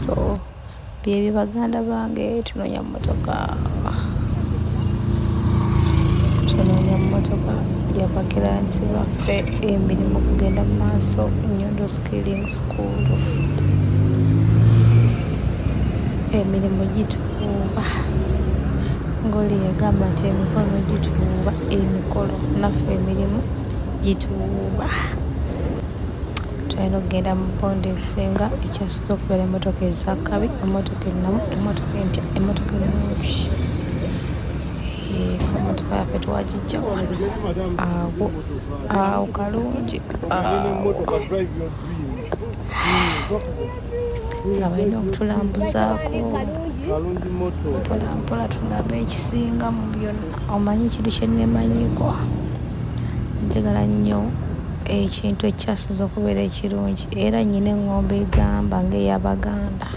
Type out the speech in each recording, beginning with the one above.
So byebyo baganda bange, tunoonya mmotoka, tunoonya mmotoka ya ba clients baffe. Emirimu kugenda mu maaso. Nyondo Skilling School, emirimu gituuba ng'oli yagamba nti emikono gituuba emikolo, naffe emirimu gituuba. Tulina okugenda mu bond esinga ekyasinza okubeera emmotoka ezakabi, emmotoka ennamu, emmotoka empya, emmotoka ennungi. So emmotoka yaffe twagijja wano awo awo kalungi awo nga balina okutulambuzaako mpola mpola, tulabe ekisinga mu byonna. Omanyi ekintu kyennemanyiiko, njagala nnyo ekintu ekyasinza okubeera ekirungi, era nyina eŋŋombe egamba ng'ey'Abaganda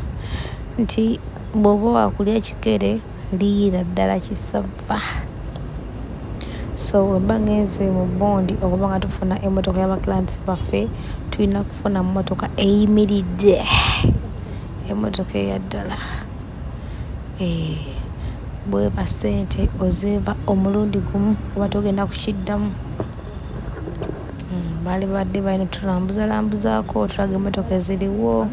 nti bw'oba wakulya kikere, liira ddala kisava. So wemba ngenze mu bond okuba nga tufuna emmotoka y'aba clients baffe, tulina kufuna mmotoka eyimiridde, emmotoka eya ddala. Bweba ssente ozeeva omulundi gumu oba togenda kukiddamu. Baali badde balina otulambuza lambuzaako, tulaga emmotoka eziriwo,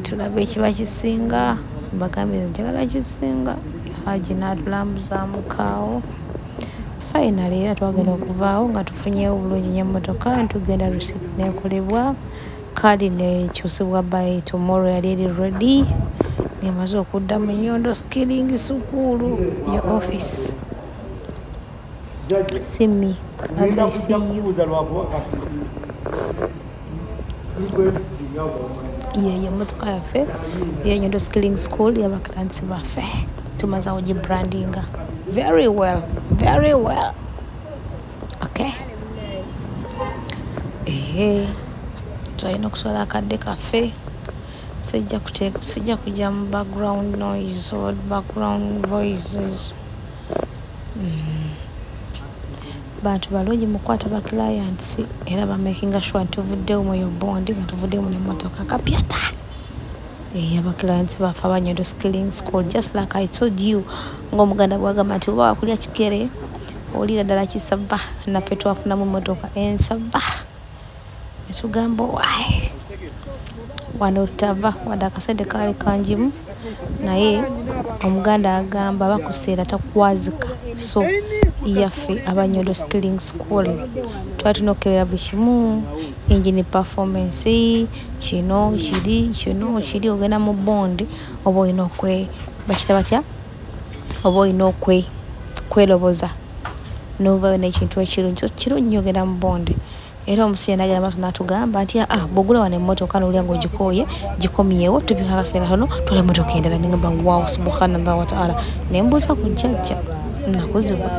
tulabe ekiba kisinga. Mbagambye njagala kisinga. Haji n'atulambuzaamuko finally, era twagenda okuvaawo nga tufunyeewo bulungi nnyo emmotoka. Ntugenda, receipt nekolebwa, kaadi nekyusibwa. By tomorrow yali eri ready, ng'emaze okudda mu Nyondo Skilling School, your office. See me as I see you. Yeyo emmotoka yaffe eya Nyondo Skilling School y'aba clients baffe. Tumaze awo gibrandinga very well, very well. Okay, ehe, tulina okuswala akadde kaffe. Sijja kujja mu background noise or background voices. Bantu balungi mukwata ba clients, era bamakinga sure nti tuvuddewo mweyo bond nga tuvuddemu nemmotoka kapyata ey'aba clients baffe aba Nyondo Skilling School. Just like I told you, ng'Omuganda bwagamba nti oba wakulya kikere, oliira ddala kisava, naffe twafunamu emmotoka ensava netugamba wai wano tava, wadde akasente kaali kangimu, naye Omuganda agamba bakuseera takwazika. So yaffe aba Nyondo Skilling School twali tulina okukebera buli kimu, engine performance, kino kiri, kino kiri. Ogenda mu bond oba olina okwe bakita batya, oba olina okwe kweroboza novayo n'ekintu ekirungi. So kirungi nnyo ogenda mu bond. Era omusajja nagenda maaso n'atugamba nti ah, bw'ogula wano emmotoka n'olya ng'ogikooye, gikomyewo, tubika akasente katono, twala emmotoka endala. Nengamba, "Wow, subhanallah wataala." Nembuuza ku jjajja nakuzibwa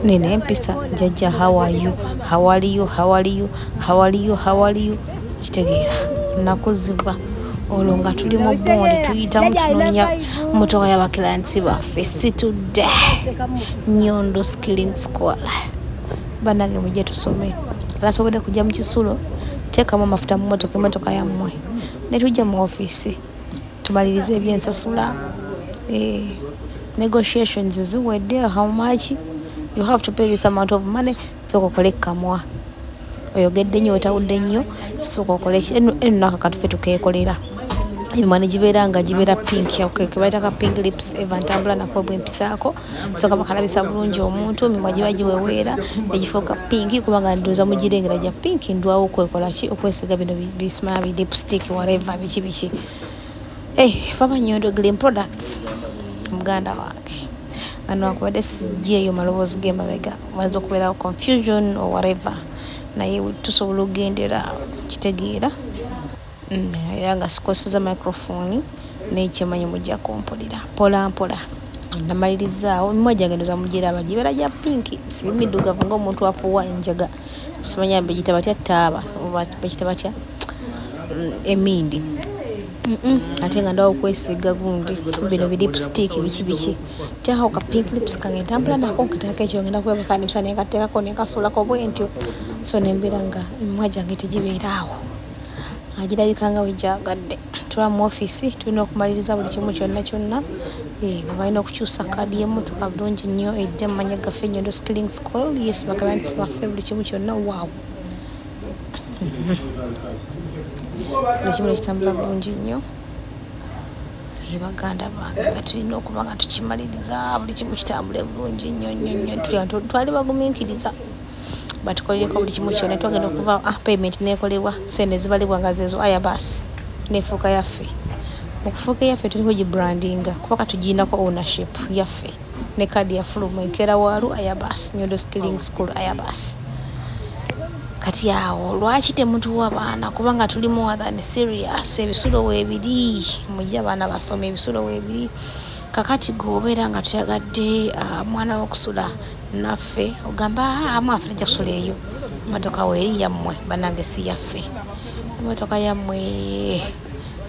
nina empisa, "Jjajja, how are you? How are you? How are you? How are you? How are you?" Kitegeera nakuzibwa olwo nga tuli mu bond, tuyitamu, tunoonya mmotoka y'aba clients baffe. Situdde Nyondo Skilling School. Bannange, mujje tusome. Alasobodde kujja mu kisulo, teekamu amafuta mu mmotoka, emmotoka yammwe, ne tujja mu ofiisi tumalirize ebyensasula. Negotiations ziwedde. How much you have to pay? This amount of money. Sooka okole kamwa, oyogedde nnyo, wetawudde nnyo, sooka okole eno naka katufe tukeekolera. Emimwa ne gibeera nga gibeera pink, kebayita ka pink lips. Eva ntambula nako bwempisaako, so kaba kalabisa bulungi omuntu. Emimwa giba giweweera negifuuka pink, kubanga ndowooza mugirengera gya pink. Ndwawo okwekola ki, okwesiga bino bisimaya bi lipstick, whatever, biki biki. Hey, faba Nyondo Glim Products, muganda wange, nga newankubadde sijjeeyo maloboozi g'emabega, wayinza okubeerawo confusion or whatever, naye tusobola okugendera kitegeera. Era nga sikozeseza microphone, naye kyemanyi mujja kumpulira mpola mpola. Namalirizaawo emimwa gyange, ndoza mugiraba gibeera gya pink, si middugavu ngaomuntu afuuwa enjaga, simanya begita batya, taaba bakita batya, emindi. Ate nga ndawo okwesiiga gundi bino bi lipstick, biki biki, nteekako ka pink lips kange, ntambula nako, nkateekako ekiro, ngenda kwebaka nemisana nenkateekako, nenkasuulako bwentyo. So nembeera nga emimwa gyange tegibeera awo, agirabika nga wegyagadde. Tula mu ofiisi, tulina okumaliriza buli kimu kyonna kyonna. Balina okukyusa kaadi y'emmotoka bulungi nnyo ejja mu mannya gaffe, Nyondo Skilling School. Yes, baclients baffe, buli kimu kyonna, wow, buli kimu nekitambula bulungi nnyo. Baganda bange, nga tulina okuba nga tukimaliriza, buli kimu kitambule bulungi nnyo nnyo nnyo. Twali bagumiikiriza, batukolereko buli kimu kyonna. Twagenda okuva, payment nekolebwa, sente zibalibwa nga zezo. Aya basi, nefuuka yaffe. Okufuuka eyaffe, tuliko gibrandinga kuba katugiinako ownership yaffe ne kaadi yafuluma enkeera waalu. Aya basi, Nyondo Skilling School. Aya basi, kati awo lwaki temutuwa baana? Kubanga tuli more than serious. Ebisulo weebiri, mujje abaana basoma, ebisulo weebiri. Kakati gweobeera nga tuyagadde mwana wokusula naffe, ogamba amwaffe tajja kusula eyo, emotoka weeri yammwe. Bannange, si yaffe, emotoka yammwe,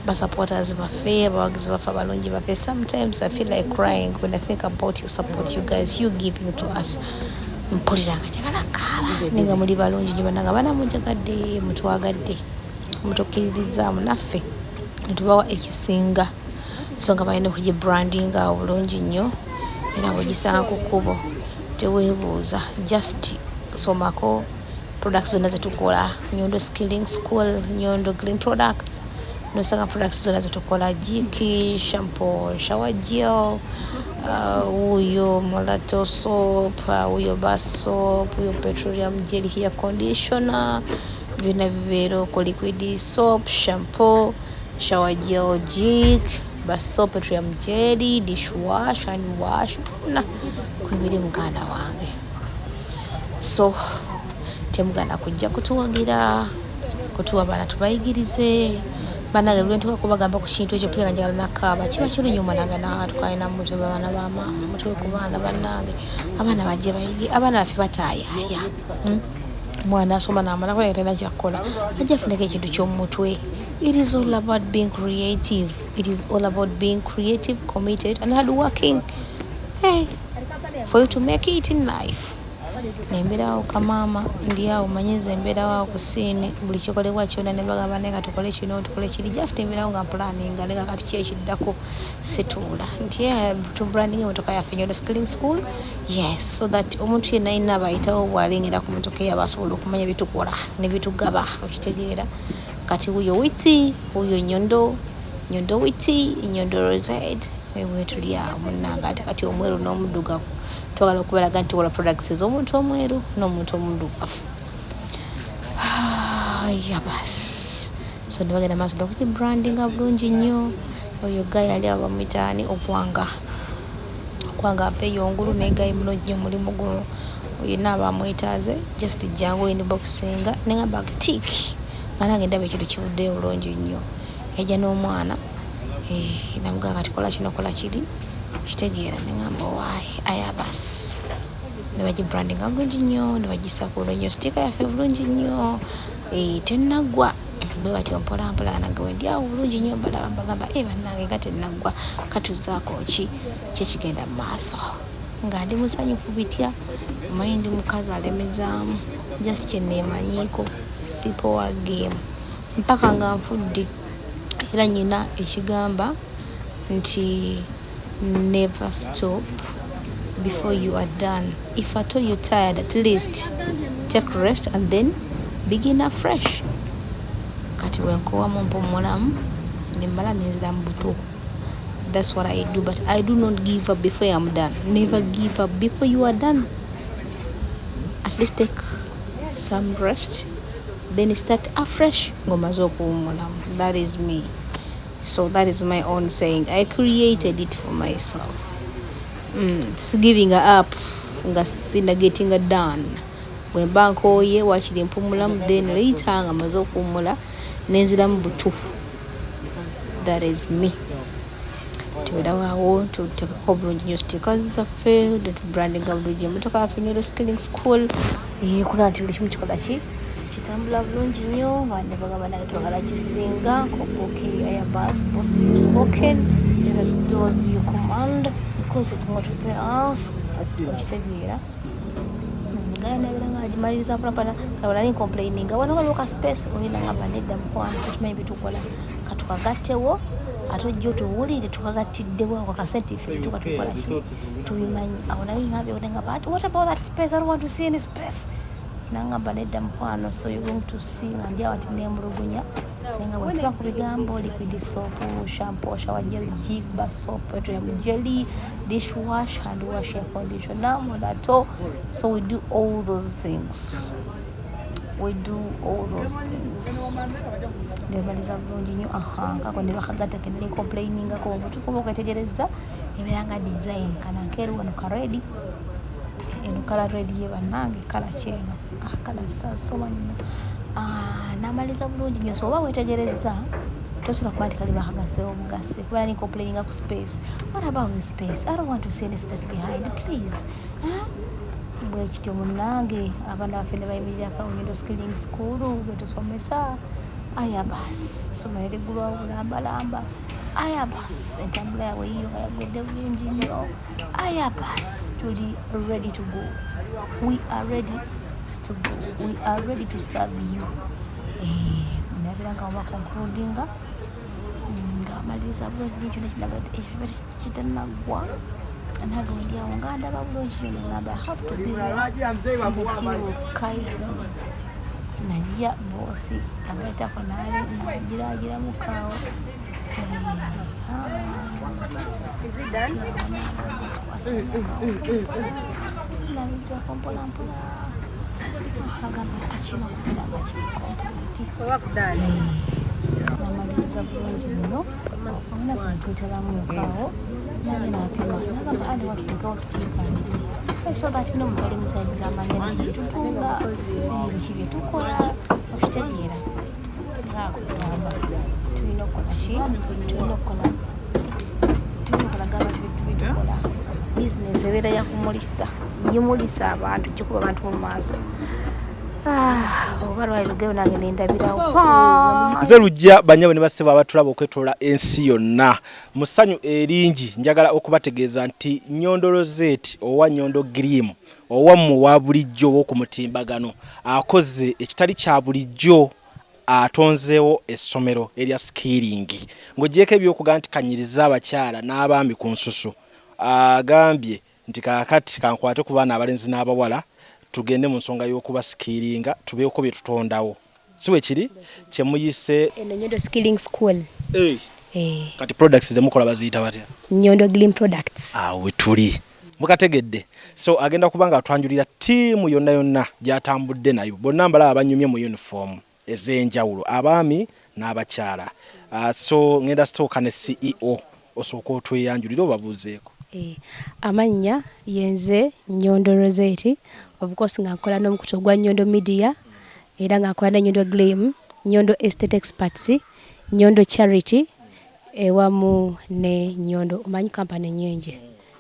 basupporters baffe, abawagizi baffe abalungi baffe. Sometimes I feel like crying when I think about you support, you guys, you giving to us. Mpulira nga njagala kaaba, naye nga muli balungi nyo bannange. Abaana munjagadde, mutwagadde, mutukkiririzaamu, naffe netubawa ekisinga. So nga balina okugibrandinga awo bulungi nnyo, era bwegisanga ku kkubo teweebuuza, just somako products zonna zetukola, Nyondo Skilling School, Nyondo Green Products, nosanga products zonna zetukola: Jik shampoo, shower gel, wuyo molato soap, wuyo bar soap, wuyo petroleum jelly, hair conditioner, byonna bibeera okwo, liquid soap, shampoo, shower gel, Jik bar soap, petroleum jelly, dishwash and wash, byonna kwebiri, muganda wange. So temuganda kujja kutuwagira, kutuwa baana tubayigirize. Bannange, lwentuka kubagamba ku kintu ekyo, pulira nga njagala nakaaba. Kiba kirungi omwana nga natukalina mutwe. Baana bamaama, mutwe ku baana. Bannange, abaana bajje bayige, abaana baffe bataayaaya. Omwana asoma namalako naye talina kyakukola, ajja afuneko ekintu ky'omumutwe. It is all about being creative. It is all about being creative, committed and hard working, hey, for you to make it in life. Nembeerawo kamaama, ndi awo manyiza, embeerawo awo ku scene, buli kikolebwa kyonna ne bagamba, naye nga tukole kino, tukole kiri, just embeerawo nga mplanninga. Naye nga kati ki ekiddako? Situula nti tubranding emotoka yaffe, Nyondo Skilling School, yes, so that omuntu yenna yenna abayitawo bwalengera ku motoka eyo aba asobola okumanya byetukola ne bitugaba. Okitegeera? Kati wuyo witi, wuyo Nyondo, Nyondo witi, Nyondo Rosette, wetuli awo munnange. Ate kati omweru n'omuddugavu, twagala okubalaga nti tukola products ez'omuntu omweru n'omuntu omuddugavu. Ya basi, so ne bagenda maaso n'okugibrandinga bulungi nnyo. Oyo guy ali awo bamuyita ani? Okwanga, Okwanga ava eyo ngulu, naye guy mulungi nnyo mulimu guno. Yenna aba amwetaaze, just jangu inboxinga. Nengamba tik nga nange ndaba ekintu kivuddeyo bulungi nnyo. Yajja n'omwana, namugamba kati kola kino, kola kiri, kitegeera? Neŋamba waayi, aya basi, ne bagibrandinga bulungi nnyo, ne bagisaako bulungi nnyo sticker yaffe bulungi nnyo. Tennaggwa bwe batyo mpola mpola. Nange wendi awo bulungi nnyo, mbalaba, mbagamba, e bannange, nga tennaggwa, katuzaako ki kyekigenda mu maaso. Nga ndi musanyufu bitya, omanyi ndi mukazi alemezaamu, just kyeneemanyiiko, sipowa game mpaka nga nfudde. Era nyina ekigamba nti never stop before you are done. If at all you're tired, at least take rest and then begin afresh. Kati bwenkowamu mpumulamu, nemmala nenzira mu buto. That's what I do, but I do not give up before I'm done. Never give up before you are done. At least take some rest, then start afresh ng'omaze okuwummulamu. That is me. So that is my own saying, I created it for myself. It's giving up nga sina getting done. Bwe mba nkooye, wakiri mpumulamu, then later nga maze okuwummula nenziramu butu. That is me. Tubeerawo tutekako bulungi nnyo stickers zaffe, netubrandinga bulungi emotoka yaffe, Nyondo Skilling School, kulaba nti buli kimu kikola ki. Kitambula bulungi nnyo. Nga bagamba nange twagala kisinga nkobuki. Airbus boss, you've spoken. Let us do as you command because you cannot prepare us. Okitegeera nga nabeera nga agimaliriza mpolampola. Kaba nali complaininga wano waliwo ka space, olina ngamba nedda mukwano, tetumanyi byetukola, katukagattewo ate ojja otuwulire tukagattiddewo ako kasente ffe tuka tukola ki tubimanyi. Awo nali ngambye nga, "But what about that space? I don't want to see any space." Nangamba nedda mukwano, so you're going to see. Nga ndi awo nti nemulugunya, naye nga bwetula ku bigambo liquid soap, shampoo, shower gel, Jik bar soap, petroleum jelly, dish wash, hand wash, air conditioner, modato. So we do all those things, we do all those things. Nebamaliza bulungi nnyo. Aha, kako ne bakagatta kenali complainingako. Obutuufu oba okwetegereza ebeera nga design kana nkeeru wano ka red, eno colour red ye bannange, colour kyeno, ah, colour sasoma nnyo. Ah, namaliza bulungi nnyo. So oba wetegereza tosobola kuba nti kali bakagaseewo bugase kuba nali complaininga ku space. What about the space? I don't want to see any space behind, please. Huh? Bwekityo munnange, abaana baffe ne bayimirirako Nyondo Skilling School bwetusomesa. Aya basi, essomero liggulwawo bulambalamba. Aya basi, entambula yaabwe yiyo nga yagwedde bulungi nnyo. Aya basi, tuli ready to go, we are ready to go, we are ready to serve you. Nabeera nga oba concludinga nga bamaliriza bulungi nnyo kyonna ekibeera kitanaggwa. Nange wendi awo nga ndaba bulungi nnyo, neŋŋamba I have to be there nze till Kaisden. Najja boss abaleetako naale nagiragiramuko awo. Is it done? Nabizako mpola mpola, agamba kino kubeera nga kiri complete. So work done. Namaliriza bulungi nnyo. Omunafu ntwetalamuukaawo naye napima nagamba andi watulekawo stickers so that n'omuntu ali mu side z'amanya biki byetutunda, biki byetukola. Okitegeera ngaakugamba tulina okukola ki, tulina okukola, tulina okulaga abantu byetukola. Bizinesi ebeera yakumulisa, gimulisa abantu, gikuba abantu mu maaso. Ah, oba lwali lugeyo nange nendabirawo. Nze lujja banyabo ne bassebo abatulaba okwetoola ensi yonna mu ssanyu eringi. Njagala okubategeeza nti Nyondo Rosette owa Nyondo Girimu owammwe owa bulijjo ow'oku mutimbagano akoze ekitali kya bulijjo, atonzeewo essomero erya skilling. Ng'ogyeko ebyokugaa nti kanyiriza abakyala n'abaami ku nsusu, agambye nti kaakati kankwate ku baana abalenzi n'abawala, tugende mu nsonga y'okuba skillinga, tubeeko bye tutondawo. Si bwe kiri kyemuyise? Eno Nyondo Skilling School. Eh. Kati products zemukola baziyita batya? Nyondo Glim Products. Awo we tuli mukategedde. So agenda kuba nga atwanjulira ttiimu yonna yonna gy'atambudde nayo. Bonna mbalaba banyumye mu uniform ez'enjawulo, abaami n'abakyala. So ngenda sooka ne CEO, osooka otweyanjulire obabuuzeeko. Eh, amannya yenze Nyondo Rosette, of course nga nkola n'omukutu ogwa Nyondo Media, era nga nkola ne Nyondo Glim, Nyondo Estate Experts, Nyondo Charity, ewamu ne Nyondo omanyi kampani nyingi.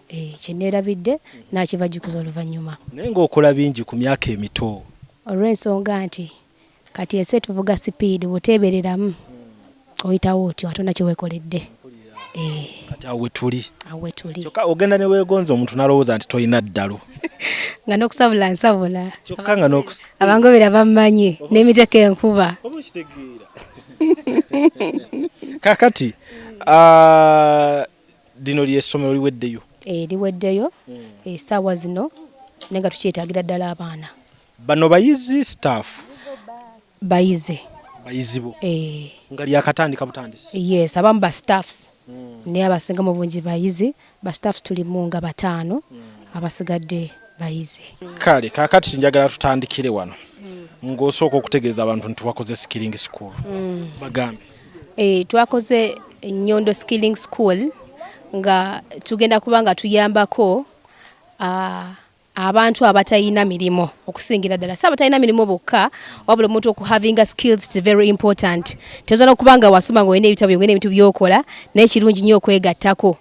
Eh, kyeneerabidde nakibajjukiza oluvannyuma. Naye ng'okola bingi ku myaka emito. Olw'ensonga nti kati ensi etuvuga sipiidi, bw'oteebereramu oyitawo otyo ate kyeweekoledde. Eh, kati awo we tuli. Awo we tuli. Kyokka ogenda ne weegonza omuntu n'alowooza nti tolina ddalu. Nga n'okusabula nsabula. Kyokka nga n'okus Abangobera bammanyi n'emiteko enkuba. Oba okitegeera kaakati, ah, lino lyessomero liweddeyo? Eh, liweddeyo essaawa zino, naye nga tukyetaagira ddala abaana. Bano bayizi, staff? Bayizi. Bayizi bo? Eh. Nga lyakatandika butandisi? Yes, abamu ba staffs, naye abasinga mu bungi bayizi. Ba staffs tulimu nga bataano, abasigadde bayizi. Kale kaakati njagala tutandikire wano ng'osooka okutegeeza abantu nti wakoze skilling school, bagambe. Eh, twakoze Nyondo Skilling School nga tugenda kuba nga tuyambako abantu abatalina mirimu, okusingira ddala si abatalina mirimu bokka, wabula omuntu okuhavinga skills is very important. Tosobola okuba nga wasoma nga olina ebitabo, olina ebintu byokola, naye kirungi nnyo okwegattako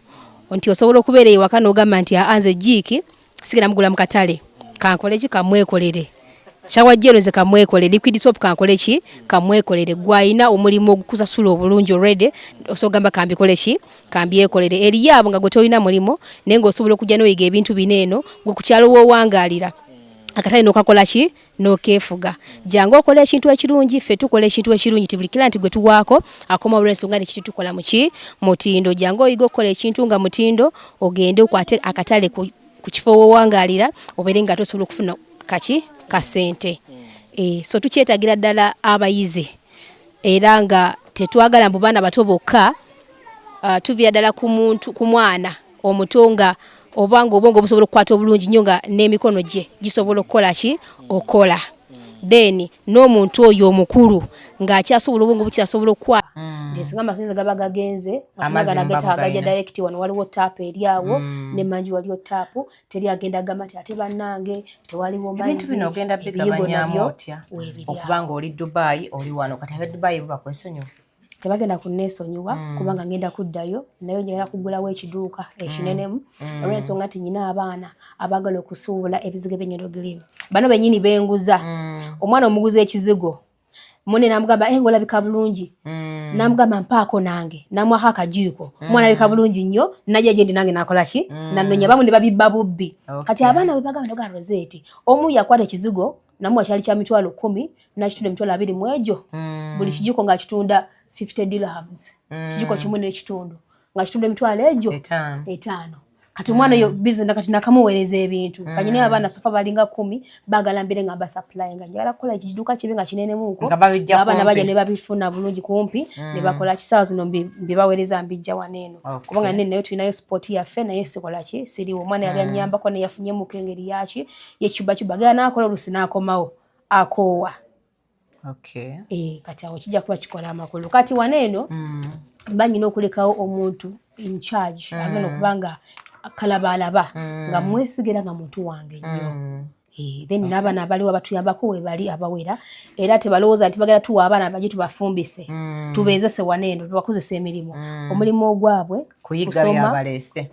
nti osobola okubeera ewaka n'ogamba nti aa, nze Jik sigenda mugula mu katale, kankole ki, kamwekolere. Shower gel nze kamwekole, liquid soap kankole ki, kamwekolere. Gwayina omulimu ogukusasula obulungi already, osobola ogamba kambikole ki, kambyekolere. Eriyo abo nga gwe tolina mulimu naye ng'osobola okujja n'oyiga ebintu bino eno, gwe ku kyalo w'owangaalira akatale n'okakola ki, n'okeefuga. Jangu okola ekintu ekirungi, ffe tukola ekintu ekirungi ti buli client gwe tuwaako akoma olw'ensonga nti kiti tukola muki mutindo. Jangu oyiga okukola ekintu nga mutindo, ogende okwate akatale ku kifo w'owangaalira, obeere nga tosobola okufuna kaki kasente. So tukyetagira ddala abayizi, era nga tetwagala mbu baana bato bokka. Tuviira ddala ku muntu, ku mwana omuto nga oba nga obwongo busobola okukwata obulungi nnyo, nga n'emikono gye gisobola okukola ki, okola, then n'omuntu oyo omukulu ng'akyasobola, obwongo bukyasobola okukwata, nti singa amasannyalaze gaba gagenze gajja direct wano, waliwo taapu eri awo, ne manju waliwo taapu, teri agenda gamba nti ate bannange tewaliwo. Ebintu bino ogenda bigabanyamu otya, okuba nga oli Dubai, oli wano? Kati abe Dubai bo bakwesonyiwa? Tebagenda kunneesonyiwa, kubanga ngenda kuddayo, naye njagala kugulawo ekiduuka ekinenemu, olw'ensonga nti nyina abaana abaagala okusuubula ebizigo by'Enyondo Glim. Bano bennyini benguza. Omwana omuguza ekizigo, munne namugamba, "Eh, olabika bulungi." Namugamba, "Mpaako nange." Namwako akajiiko. Omwana alabika bulungi nnyo, najja gyendi nange nakola ki, nanonya bamu ne babibba bubbi. Kati abaana bwe bagamba noga Rosette, omu yakwata ekizigo namuwa kyali kya 100,000, nakitunda 20,000 mu egyo. Buli kijiko ng'akitunda 50 dirhams, kijiko kimu n'ekitundu nga kitunda emitwalo egyo 5. Kati omwana oyo business kati nakamuweereza ebintu. Kanyina abaana so far balinga 10, baagala mbere nga mbasupply, nga njagala kukola ekiduuka kibe nga kinenemuuko, abaana bajja ne babifuna bulungi kumpi ne bakola. Kisaawa zino mbibaweereza, mbijja wano eno, kubanga nene nayo tulinayo spot yaffe, naye sikola ki, siriwo. Omwana yali anyambako, ne yafunyemuko engeri yaki yekicubacuba, gera n'akola, olusi n'akomawo akoowa. Kati awo kijja kuba kikola amakulu. Kati wano eno mba nyina okulekawo omuntu in charge, agenda okuba nga kalabaalaba, nga mwesigera, nga muntu wange nnyo. Then n'abaana abaliwo abatuyambako webali abawera, era tebalowooza nti bagenda tuwa abaana baje tubafumbise, tubeezese wano eno, tubakozesa emirimu. Omulimu ogwabwe kusoma,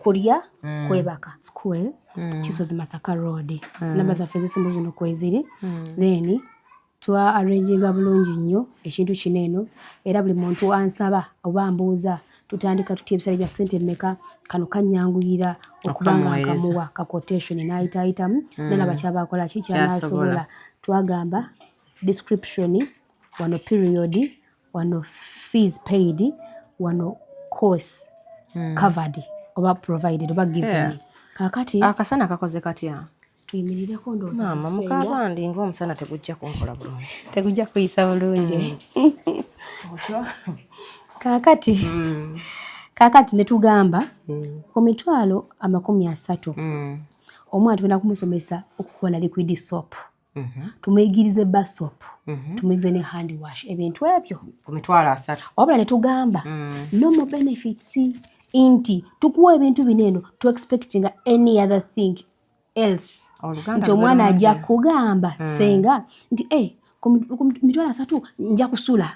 kulya, kwebaka. School Kisozi Masaka Road, namba zaffe ezisimu zino kweziri. Then twa arranginga bulungi nnyo ekintu kino eno, era buli muntu ansaba oba mbuuza tutandika tutya, ebisale bya ssente mmeka, kano kanyanguyira okuba nga nkamuwa ka quotation n'ayitaayitamu, nalaba kyaba akola ki, kyanasobola. Twagamba description wano, period wano, fees paid wano, course covered oba provided oba given. Kakati akasana kakoze katya? Tuyimirireko ndowooza. Maama mukabandi ng'omusana tegujja kunkola bulungi. Tegujja kuyisa bulungi. Kaakati ne tugamba ku 300,000, omwana tugenda kumusomesa okukola liquid soap, tumuyigirize bar soap, tumuyigirize ne hand wash, ebintu ebyo. Ku 300,000. Wabula ne tugamba no more benefits, nti tukuwa ebintu bino eno, to expecting any other thing else, Oluganda nti omwana lulungi. ajja kugamba senga nti, "Eh, ku 300,000 nja kusula,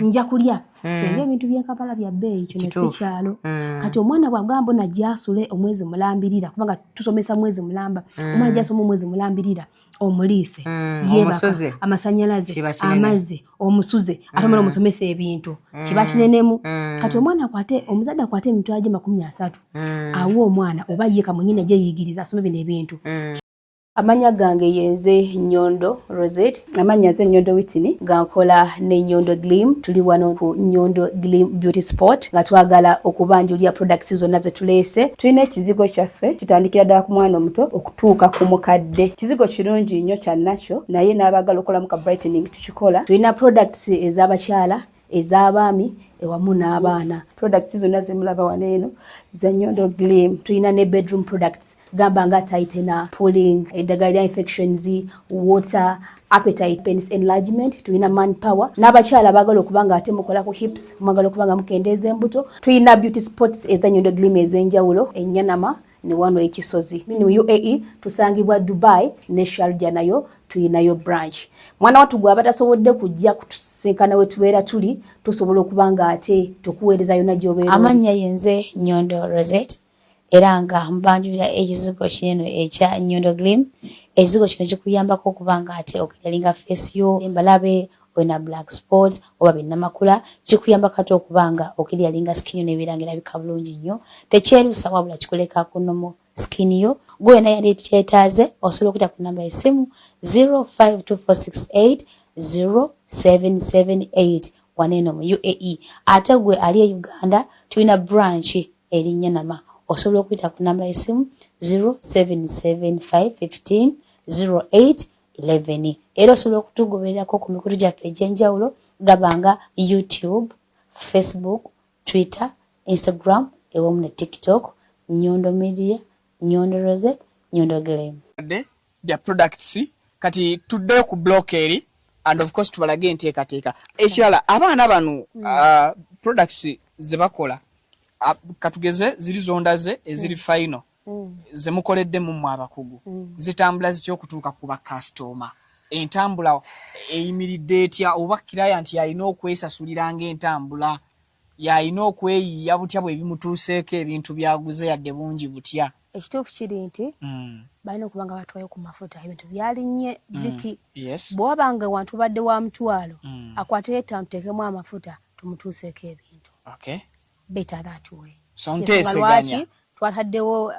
nja kulya." Senga ebintu by'e Kampala bya bbeeyi, kino si kyalo. Kati omwana bw'agamba ono ajja asule omwezi mulambirira, kubanga tusomesa mwezi mulamba, omwana ajja asoma omwezi mulambirira, omuliise, yeebaka, Omusuze. Amasanyalaze, Kiba kinene. amazzi, omusuze, ate omwana omusomesa ebintu, kiba kinenemu. Kati omwana akwate, omuzadde akwate emitwalo gye 30, awe omwana oba ye kamunyini ajje yiyigiriza, asome bino ebintu. Amannya gange yenze Nyondo Rosette. Amannya nze Nyondo Witini. Nga nkola ne Nyondo Glim. Tuli wano ku Nyondo Glim Beauty Spot nga twagala okubanjulira products zonna ze tuleese. Tulina ekizigo kyaffe, kitandikira ddala ku mwana omuto okutuuka ku mukadde. Kizigo kirungi nnyo kya nakyo, naye n'abaagala okukolamu ka brightening tukikola. Tulina products ez'abakyala, ez'abaami ewamu n'abaana. Products zonna zemulaba wano eno za Nyondo Glim. Tulina ne bedroom products, gamba nga tightener, pulling, eddagala lya infections, water, appetite, penis enlargement. Tulina man power n'abakyala abaagala okuba nga ate mukola ku hips, mwagala okuba nga mukendeeza embuto. Tulina beauty spots eza Nyondo Glim ez'enjawulo, enyanama ne wano ekisozi mini mu UAE, tusangibwa Dubai ne Sharjah, nayo tuyinayo branch. Mwana wattu gwe aba tasobodde kujja kutusinkana we tubeera tuli, tusobola okuba nga ate tukuweereza yonna gy'obeera oli. Amannya yenze Nyondo Rosette, era nga mbanjulira ekizigo kinene ekya Nyondo Glim. Ekizigo kino kikuyambako okuba nga ate okiralinga face yo embalabe, olina black spots oba binnamakula, kikuyambako ate okuba nga okiryalinga skin yo nebeera nga erabika bulungi nnyo. Tekyerusa wabula kikuleka ku normal skin yo. Gwe wena yali kyetaaze osobola okuyita ku namba y'essimu 0524680778 wano eno mu UAE. Ate gwe ali e Uganda tulina branch eri Nyanama, osobola okuyita ku namba y'essimu 0775150811. Era osobola okutugobererako ku mikutu gyaffe egy'enjawulo gaba nga YouTube, Facebook, Twitter, Instagram ewamu ne TikTok, Nyondo Media, Nyondo Rosette, Nyondo Glam. Bya products kati tuddeyo ku block eri and of course tubalage enteekateeka ekirala. Abaana bano products ze bakola, katugeze ziri zondaze eziri final zemukoledde mummwe abakugu, zitambula zitya okutuuka ku bakasitoma? Entambula eyimiridde etya? Oba client yalina okwesasulira ng'entambula, yalina okweyiiya butya bwe bimutuuseeko ebintu byaguze yadde bungi butya? Ekituufu kiri nti balina okuba nga batwayo ku mafuta. Ebintu byalinnye, Viki. Bwe waba nga wantu badde wa 500, akwateyo 5 tuteekemu amafuta, tumutuuseeko ebintu. Better that way. So Ensonga nteeseganya. lwaki twataddewo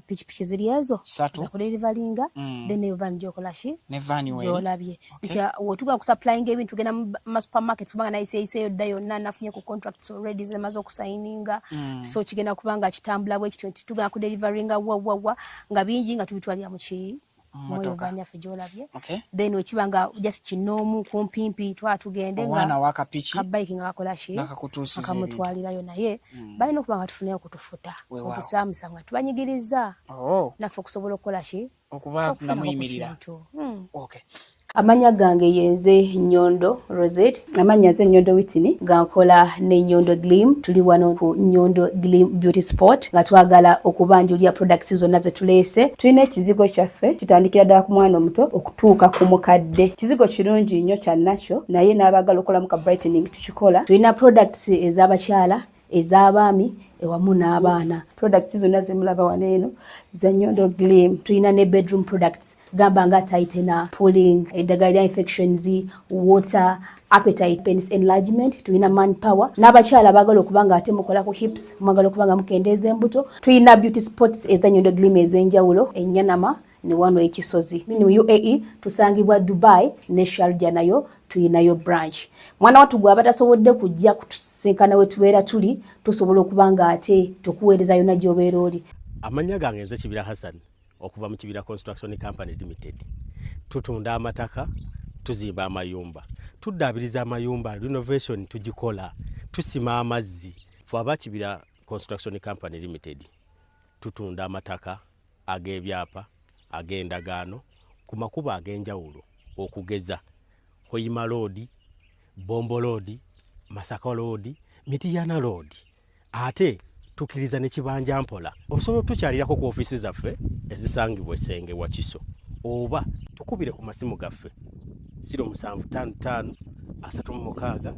pikipiki ziri ezo Ssatu. zakudeliveringa, then eyo van gyokola ki Ne van weeri. gyolabye nti wotuga kusupplyinga ebintu, tugenda mu ma supermarkets, kubanga nayiseeyiseeyo dda yonna, nafunye ku contracts already zemaze okusayininga. So kigenda kuba nga kitambula bwe kityo nti tugenda kudeliveringa wa wa wa nga bingi nga tubitwalira mu ki mwoyo Mmotoka. van yaffe gyolabye. Then wekiba nga just kinoomu kumpimpi, twala tugende nga Omwana w'akapiki kabayiki nga kakola ki nakakutuusiza ebintu. Akamutwalirayo, naye balina okuba nga tufuneyo kutufuta Weewaawo. otusaamusa nga tubanyigiriza naffe okusobola okukola ki okuba nga okufunako ku muyimirira. kintu. Amannya gange yenze Nyondo Rosette. Amannya nze Nyondo Witini, nga nkola ne Nyondo Glim. Tuli wano ku Nyondo Glim Beauty Spot nga twagala okubanjulira products zonna ze tuleese. Tulina ekizigo kyaffe, kitandikira ddala ku mwana omuto okutuuka ku mukadde. Kizigo kirungi nnyo kya nakyo, naye n'abaagala okukolamu ka brightening tukikola. Tulina products ez'abakyala, ez'abaami ewamu n'abaana. Products zonna zemulaba wano eno za Nyondo Glim. Tulina ne bedroom products, gamba nga tightener, pulling, eddagala lya infections, water, appetite, penis enlargement. Tulina manpower n'abakyala abaagala okuba nga ate mukola ku hips, mwagala okuba nga mukendeeza embuto. Tulina beauty spots eza Nyondo Glim ez'enjawulo, Enyanama ne wano Ekisozi mu UAE. Tusangibwa Dubai ne Sharjah, nayo tuyinayo branch. Mwana wattu gwe abatasobodde kujja kutusinkana we tubeera tuli, tusobola okuba nga ate tukuweereza yonna gy'obeera oli. Amannya gange nze Kibira Hassan okuva mu Kibira Construction Company Limited. Tutunda amataka, tuzimba amayumba, tuddaabiriza amayumba, renovation tugikola, tusima amazzi. Fe aba Kibira Construction Company Limited tutunda amataka ag'ebyapa, ag'endagaano ku makubo ag'enjawulo, okugeza Hoima Road, Bombo Road, Masaka Road, Mitiyana Road. Ate tukkiriza ne kibanja mpola. Osobola otukyalirako ku ofiisi zaffe ezisangibwa Essenge, Wakiso, oba tukubire ku masimu gaffe 0755 36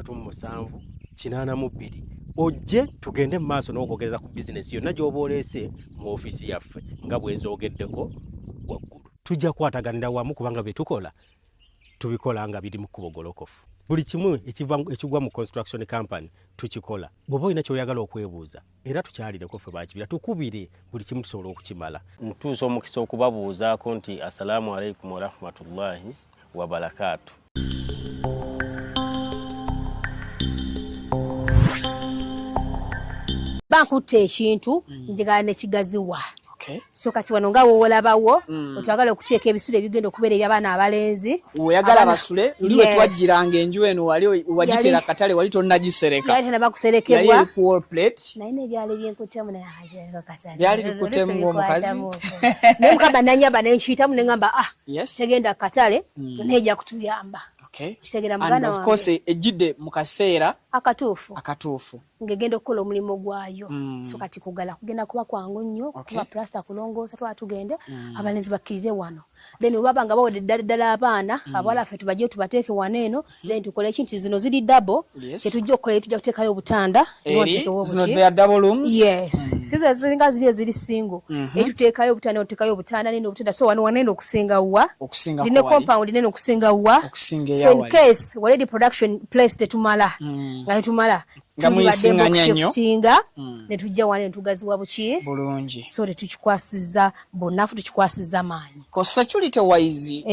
37 82, ojje tugende mu maaso n'okwogereza ku bizinesi yonna gy'oba oleese mu ofiisi yaffe nga bwe nzoogeddeko waggulu. Tujja kukwataganira wamu kubanga bye tukola tubikola nga biri mu kkubo golokofu. Buli kimu ekigwa mu construction company tukikola. Bw'oba olina ky'oyagala okwebuuza, era tukyalireko ffe Bakibira, tukubire, buli kimu tusobola okukimala. Ntuusa omukisa okubabuuzaako nti assalaamu alaikum warahmatullahi wabarakaatu. Bankutte ekintu njagala nekigaziwa. So kati wano nga woolabawo otwagala okuteeka ebisulo ebigenda okubeera eby'abaana abalenzi. Oyagala basule luli we twajjiranga enju eno, wali wagiteera katale, wali tonnagisereka. Yali tanaba kuserekebwa. Yali ku wall plate. Naye nebyali byenkutemu. Byali bikutemu ng'omukazi. Naye mukama nanyamba nenkiyitamu neŋamba, ah, tegenda katale, naye ejja kutuyamba. Kitegeera And muganda of course wange. Ejjidde mu kaseera. Akatuufu. Akatuufu. Ng'egenda okukola omulimu gwayo. So kati kugala kugenda kuba kwangu nnyo. Kuba plaster, kulongoosa, twala tugende. Abalenzi bakkirire wano, then webaba nga bawedde ddala ddala abaana abawala ffe tubajje tubateeke wano eno, then tukole ki nti zino ziri double. Kyetujja okukola, tujja kuteekayo obutanda. Eri zino, they are double rooms. Yes, sizo ziringa ziri eziri single. Etuteekayo obutanda, oteekayo obutanda nene obutanda, so wano wanene okusinga wa. Okusinga. Ndine compound nene okusinga wa. Okusinga. So in case already production place tetumala, nga tetumala, Nga muyisinganya nnyo. Shiftinga ne tujja wano ne tugaziwa buki. Bulungi. So tetukikwasiza bonafu, tukikwasiza maanyi. Ko security wise,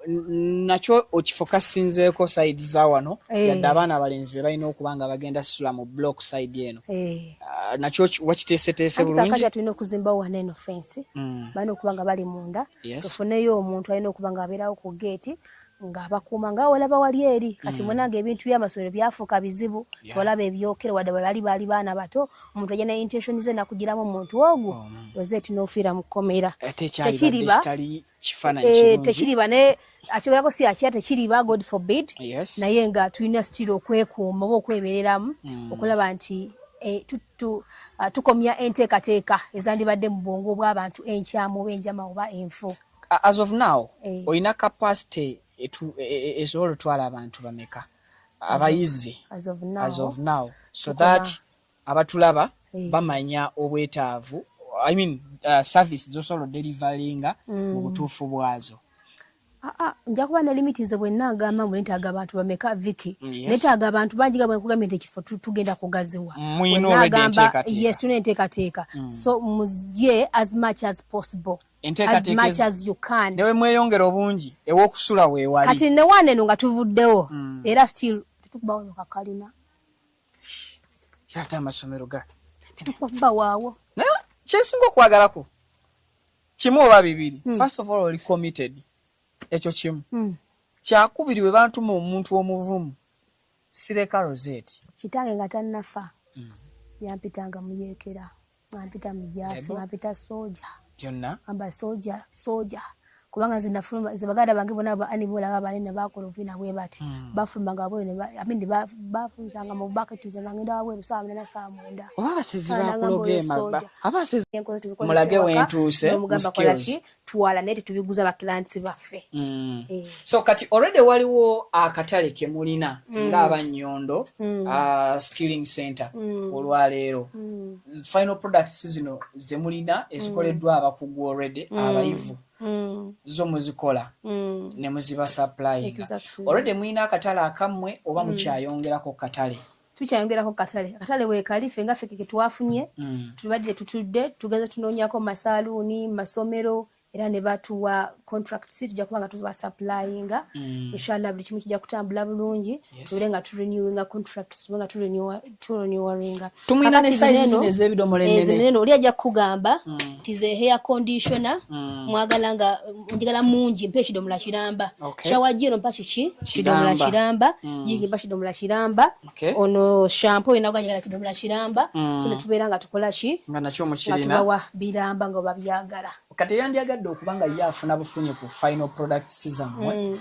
nakyo okifokasinzeeko side za wano? Yadde abaana abalenzi be balina okuba nga bagenda sula mu block side eno, nakyo wakiteeseteese Anti bulungi? Kakati tulina okuzimbawo wano eno fence. Balina okuba nga bali munda. Tufuneyo omuntu alina okuba nga abeerawo ku geeti ng'abakuuma nga walaba wali eri. Kati munange, ebintu by'amasomero byafuuka bizibu. Tolaba ebyokero, wadde bwe bali baana bato, omuntu ajja ne intention ze nakugiramu omuntu ogwo Rosette n'ofiira mu kkomera. Ate ekyalibadde Tekiriba. kitali kifaananyi kirungi. Tekiriba, naye akyogerako si akya tekiriba, God forbid. Naye nga tulina still okwekuuma oba okwebereramu, okulaba nti tukomya enteekateeka ezandibadde mu bwongo bw'abantu enkyamu oba enjama oba enfu. As of now, olina capacity esobola otwala abantu bameka abayizi? As of now, As of now, so tukola- that abatulaba bamanya obwetaavu, I mean, service zosobola odeliveringa mu butuufu bwazo. Ah, ah, nja kuba ne limit nze bwe nnaagamba mbu neetaaga abantu bameka, Viki. Yes. Neetaaga abantu bangi nga bwe nkugambye nti ekifo tugenda kugaziwa. Muyina Bwe already nnaagamba- enteekateeka. Yes, tulina enteekateeka, so mujje as much as possible, as Enteekateeka much as you can. Newe mweyongera obungi, ew'okusula weewali. Kati ne wana eno nga tuvuddewo, era still tetukubawo no kakalina. Ate amasomero ga Tetukuba waawo. Naye kyensinga okwagalako kimu oba bibiri. First of all, oli committed, ekyo kimu. Kyakubiri, bwe bantuma omuntu omuvumu, sireka Rosette. Kitange nga tannafa yampitanga muyeekera, nga mpita mujaasi, Ebo. nga mpita soja. Byonna. Amba soja, soja, kubanga nze nafuluma, nze baganda bange bonna ba ani bolaba banene bakola obubi bwe bati, bafulumanga wabweru ne I mean, bafulusanga mu bucket, nze nga ngenda wabweru 8:00, 9:00. Oba abasezi Sawa nangamba bakuloga oyo emabba soja. Abasezi Enkozi tubikozesa mulage ewaka, wentuuse mu n'omugamba kola skills. ki, twala, naye tetubiguza ba clients baffe. So kati already waliwo akatale ke mulina ng'abannyondo skilling center. Olwaleero final products zino ze mulina ezikoleddwa abakugu already abayivu, zo muzikola ne muziba supplyinga. Already mulina akatale akammwe oba mukyayongerako katale? Tukyayongerako katale. Akatale weekali, ffe nga ffe ke twafunye. Tubadde tutudde, tugenze tunoonyako mu masaaluuni, mu masomero, era ne batuwa contracts. Tujja kuba nga tuba supplyinga, inshallah buli kimu kijja kutambula bulungi. Tubeere nga turenewinga contracts, tube nga turenewinga. Tumwina ne size zino ez'ebidomola ennene. Ennene. Oli ajja kukugamba nti ze hair conditioner, mwagala nga njagala mungi, mpa ekidomola kiramba. Shower gel mpa kiki, kidomola Kiramba. kiramba. Jiki mpa kidomola kiramba. Ono shampoo ina njagala kidomola kiramba. So ne tubeera nga tukola ki, nga nakyo nga mukirina. tubawa biramba nga babyagala. Kati eyandyagadde okuba nga ye afuna bufunye ku final products zammwe,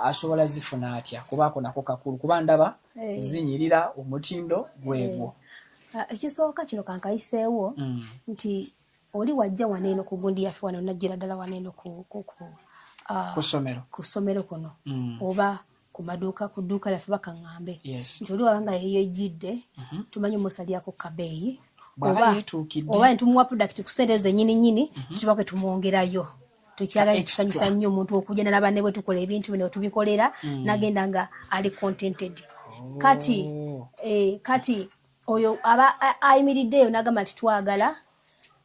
asobola zifuna atya? Kubaako nako kakulu, kuba ndaba zinyirira, omutindo gwegwo. Ah, ekisooka kino kankayiseewo nti oli wajja wano eno ku gundi yaffe wano, najjira ddala wano eno ku ku ssomero. Ku ssomero kuno oba ku maduuka, ku dduuka lyaffe bakaŋŋambe nti oli waba nga yeyejjidde, tumanyi omusalyako kabeeyi. Bw'aba Oba yeetuukidde. oba netumuwa product ku sente zennyini nnyini, tutubako tumwongerayo. Tukyagala, Extra. tusanyusa nnyo omuntu okujja nalaba ne bwe tukola ebintu bino, tubikolera, nagenda nga ali contented. Kati kati oyo aba ayimiriddeeyo n'agamba nti twagala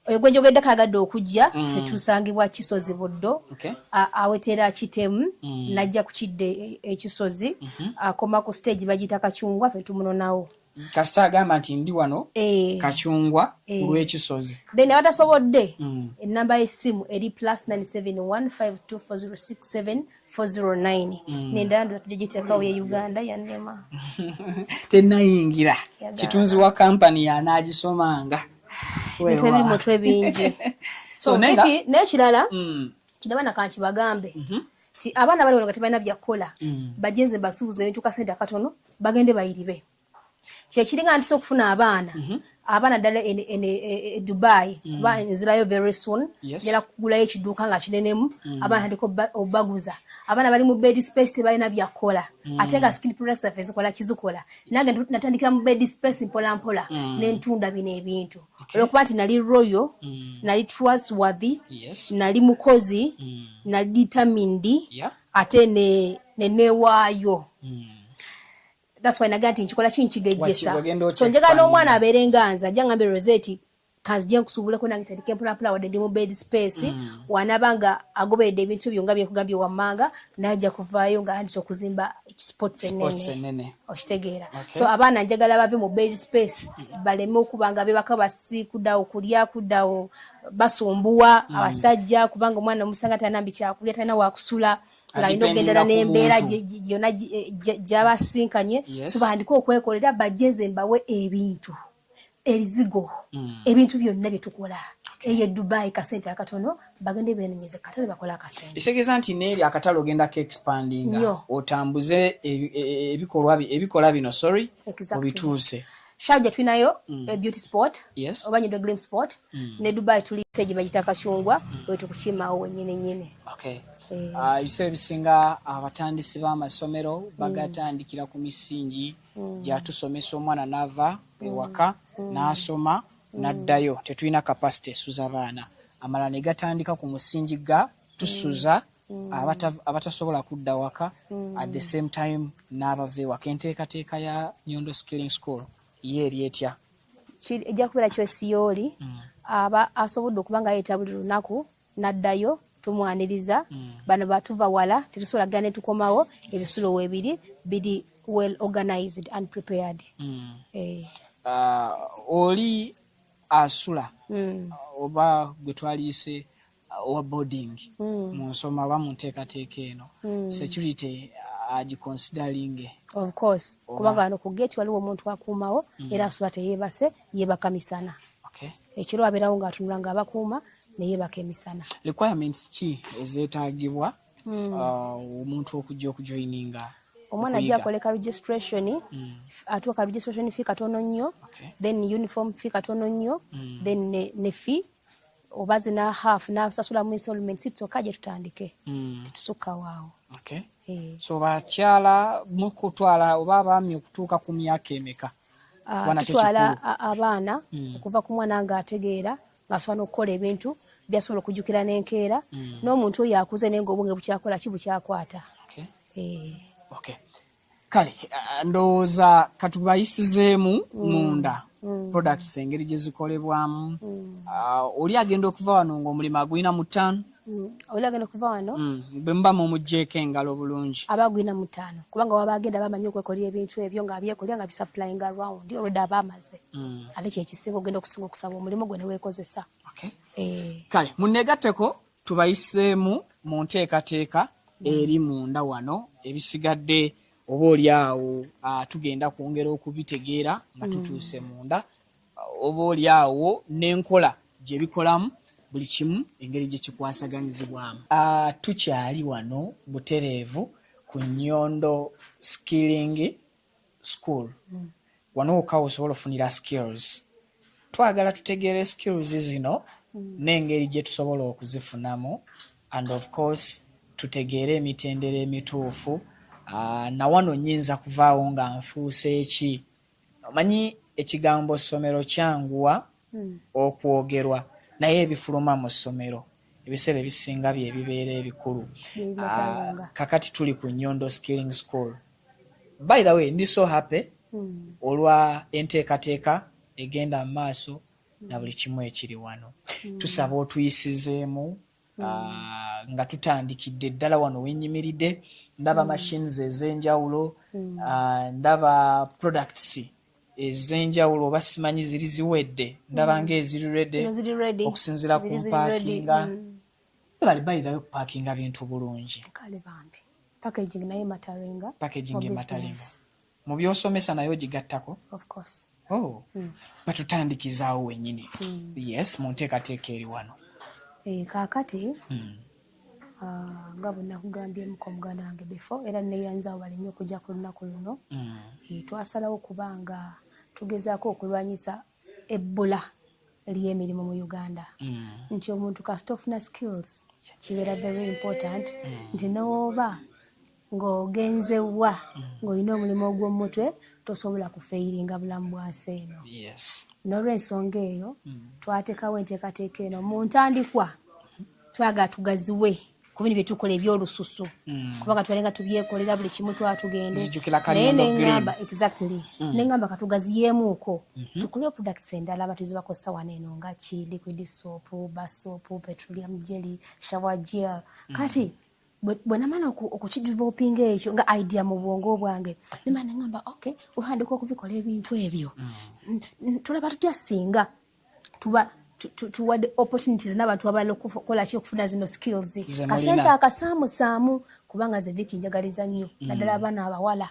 oyo gwe njogeddeko agadde okujja, ffe tusangibwa Kisozi Buddo. Awetera Kitemu, najja ku kidde ekisozi, akoma ku stage bagiyita Kacungwa, ffe tumunonawo. Kasita agamba nti ndi wano Kacungwa ku lw'Ekisozi. Then abatasobodde, enamba y'essimu eri +971524067 nendala ndala tujja giteekawo ye Uganda yannema. Tenayingira. Yagaana. Kitunzi wa kampani yanaagisomanga. Ebintu ebiri mutwe bingi. So, nenga N'ekirala, kinabana kankibagambe. Ti abaana bali wano nga tebalina byakukola, bajenze mbasuubuza ebintu kasente akatono, bagende bayiribe. Kyekiringa ntisa okufuna abaana, abaana ddala e Dubai, kuba nzirayo very soon. Njala kugulayo ekiduuka nga kinenemu, abaana tandika obaguza. Abaana bali mu bed space, tebalina byakukola, ate nga skin products zaffe zikola kizikola. Nange natandikira mu bed space mpola mpola, nentunda bino ebintu olwokuba nti nali loyal, nali trustworthy, nali mukozi, nali determined, ate ne newaayo. That's why nagaa nti nkikola ki, nkigejjesa. Wagenda So njagala n'omwana abeere nga nze, ajja ngambe, "Rosette, kanzije nkusuubuleko nange tandike mpolampola wadde ndi mu bed space." Wanaba nga agoberedde ebintu byo nga byekugambye wammanga, naye ajja kuvaayo nga andise okuzimba sports Sports enene. Enene. Okitegeera? Okay. So abaana njagala bave mu bed space, baleme okuba nga bebaka basi kuddawo kulya, kuddawo basumbuwa abasajja, kubanga omwana omusanga talina mbi kyakulya, talina wakusula, ng'alina okugendera Adependinga ku n'embeera muntu. gyonna gy'abasinkanye. So bandike okwekolera, bajje mbawe ebintu, ebizigo, ebintu byonna bye tukola eyo e Dubai, kasente akatono, bagende beenonyeze katale, bakole akasente. Ekitegeeza nti neeri akatale ogenda ke expandinga, Nnyo. otambuze ebikola bino, sorry, obituuse. Sharjah tulinayo beauty spot, oba Nyondo Glim spot, ne Dubai tuli stage bagita Kachungwa, wetukukimawo wenyini nyini. Okay. Eh. Ah, ebiseera ebisinga abatandisi b'amasomero bagatandikira ku misingi gyatusomesa, omwana n'ava ewaka n'asoma n'addayo, tetulina capacity esuza baana. Amala ne gatandika ku musingi ga tusuza abatasobola kudda waka, at the same time n'abava ewaka. Enteekateeka ya Nyondo Skilling School ye eri etya? Ejja kubeera kyesiyooli aba asobodde okuba nga yeeta buli lunaku n'addayo, tumwaniriza. Bano batuva wala, tetusobola genda ne tukomawo. Ebisulo weebiri, biri well organized and prepared. Eh. Ah, oli asula oba gwe twaliyise owa boarding mu nsoma oba mu nteekateeka eno, security agiconsideringe? Of course. Oba- Kubanga wano ku gate waliwo omuntu akuumawo, era asula teyeebase, yeebaka misana. Ekiro abeerawo ng'atunula ng'abakuuma, neyeebaka emisana. Requirements ki ezeetaagibwa omuntu okujja okujoininga? Omwana ajja akoleka registration, atuuka registration fee katono nnyo, then uniform fee katono nnyo, then ne fee oba zina half n'asasula mu installments kyokka gye tutandike, tetusukka waawo. Eh. So bakyala mukutwala oba abaami okutuuka ku myaka emeka? Ah, Kuba nakyo tutwala kikulu. abaana okuva ku mwana ng'ategeera, ng'asobola n'okukola ebintu byasobola okujjukira n'enkeera, n'omuntu oyo akuze naye ng'obwenge bukyakola ki, bukyakwata. Eh. Okay. Kale ndowooza katubayisizeemu munda, products engeri gye zikolebwamu. Ah, oli agenda okuva wano ng'omulimu agulina mu 5? Oli agenda okuva wano Bwe muba mumuggyeko engalo bulungi. Aba agwina mu 5, kubanga waba agenda bamanyi okwekolera ebintu ebyo ng'abyekolera, nga bisupplying around, already aba amaze. Ate kyekisinga, ogenda okusinga okusaba omulimu gwe neweekozesa. Eh. Kale munnegatteko tubayiseemu mu nteekateeka eri munda wano. Ebisigadde oba oli awo tugenda kwongera okubitegeera nga tutuuse munda, oba oli awo n'enkola gye bikolamu buli kimu, engeri gye kikwasaganyizibwamu. Tukyali wano butereevu ku Nyondo Skilling School. Wano wokka osobola ofunira skills. Twagala tutegeere skills zino n'engeri gye tusobola okuzifunamu, and of course tutegeere emitendera emituufu. Na wano nnyinza kuvaawo nga nfuuse eki? Omanyi ekigambo ssomero kyanguwa okwogerwa, naye ebifuluma mu ssomero ebiseera ebisinga bye bibeera ebikulu. Bye. Kakati tuli ku Nyondo Skilling School. By the way, ndi so happy olwa enteekateeka egenda mu maaso na buli kimu ekiri wano. Tusaba otuyisizeemu nga tutandikidde ddala wano wenyimiridde. Ndaba machines ez'enjawulo, ndaba products ez'enjawulo, oba simanyi ziri ziwedde, ndaba ng'eziri ready. Zino ziri ready. Okusinziira ku Ziri ziri mpakinga. ready. Bali by the way kupackinga bintu bulungi. Kale bambi, packaging naye mataringa. Packaging mu emataringa. business. Mu byosomesa naye ogigattako? Of course. Oh. Batutandikizaawo wennyini, yes, mu nteekateeka eri wano. Eh, kaakati Nga bwe nakugambyemu muganda wange before, era neyanza webale nnyo okujja ku lunaku luno. Twasalawo okuba nga tugezaako okulwanyisa ebbula ly'emirimu mu Uganda, nti omuntu kasita ofuna skills kibeera very important, nti n'oba ng'ogenze wa ng'olina omulimu ogw'omutwe tosobola kufailinga bulamu bwa nsi eno. N'olwensonga eyo twateekawo enteekateeka eno. Mu ntandikwa twagala tugaziwe ku bino bye tukola ebyolususu, kubanga twalenga tubyekolera buli kimu, twala tugende. Nzijukira Naye Kanyondo. Neŋŋamba exactly, neŋŋamba katugaziyeemuuko, tukole products endala abantu zebakozesa wano eno, nga ki liquid soap, bar soap, petroleum jelly, shower gel. Kati bwe namala okukidevelopinga ekyo nga idea mu bwongo bwange, nemala neŋŋamba, okay, otandika okubikola ebintu ebyo, tulaba tutya singa tuba tuwadde opportunities n'abantu abalala okukola ki, okufuna zino skills, Ze mulina. Kasente akasaamusaamu, kubanga nze Viki njagaliza nnyo naddala abaana abawala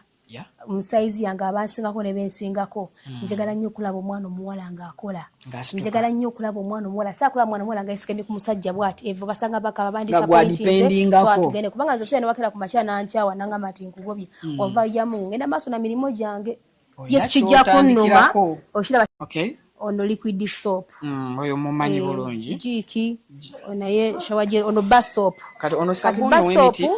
mu sayizi yange, abansingako ne bensingako. Njagala nnyo okulaba omwana omuwala ng'akola. Ng'asituka. Njagala nnyo okulaba omwana omuwala, saakulaba mwana omuwala nga yeesigamye ku musajja bw'ati, evo basanga bakaba Nga gwadependingako. Tugende, kubanga nze omusajja newakera ku makya nankyawa nangamba nti nkugobye, wava yamu ngenda maaso na mirimu gyange. Olina Yes, kijja kunnuma. ky'otandikirako. Okiraba? Okay. Ono liquid soap. Oyo mumanyi bulungi. Jiiki naye shower gel, ono bar soap. Kati ono Kati sabbuuni bar soap ow'emiti.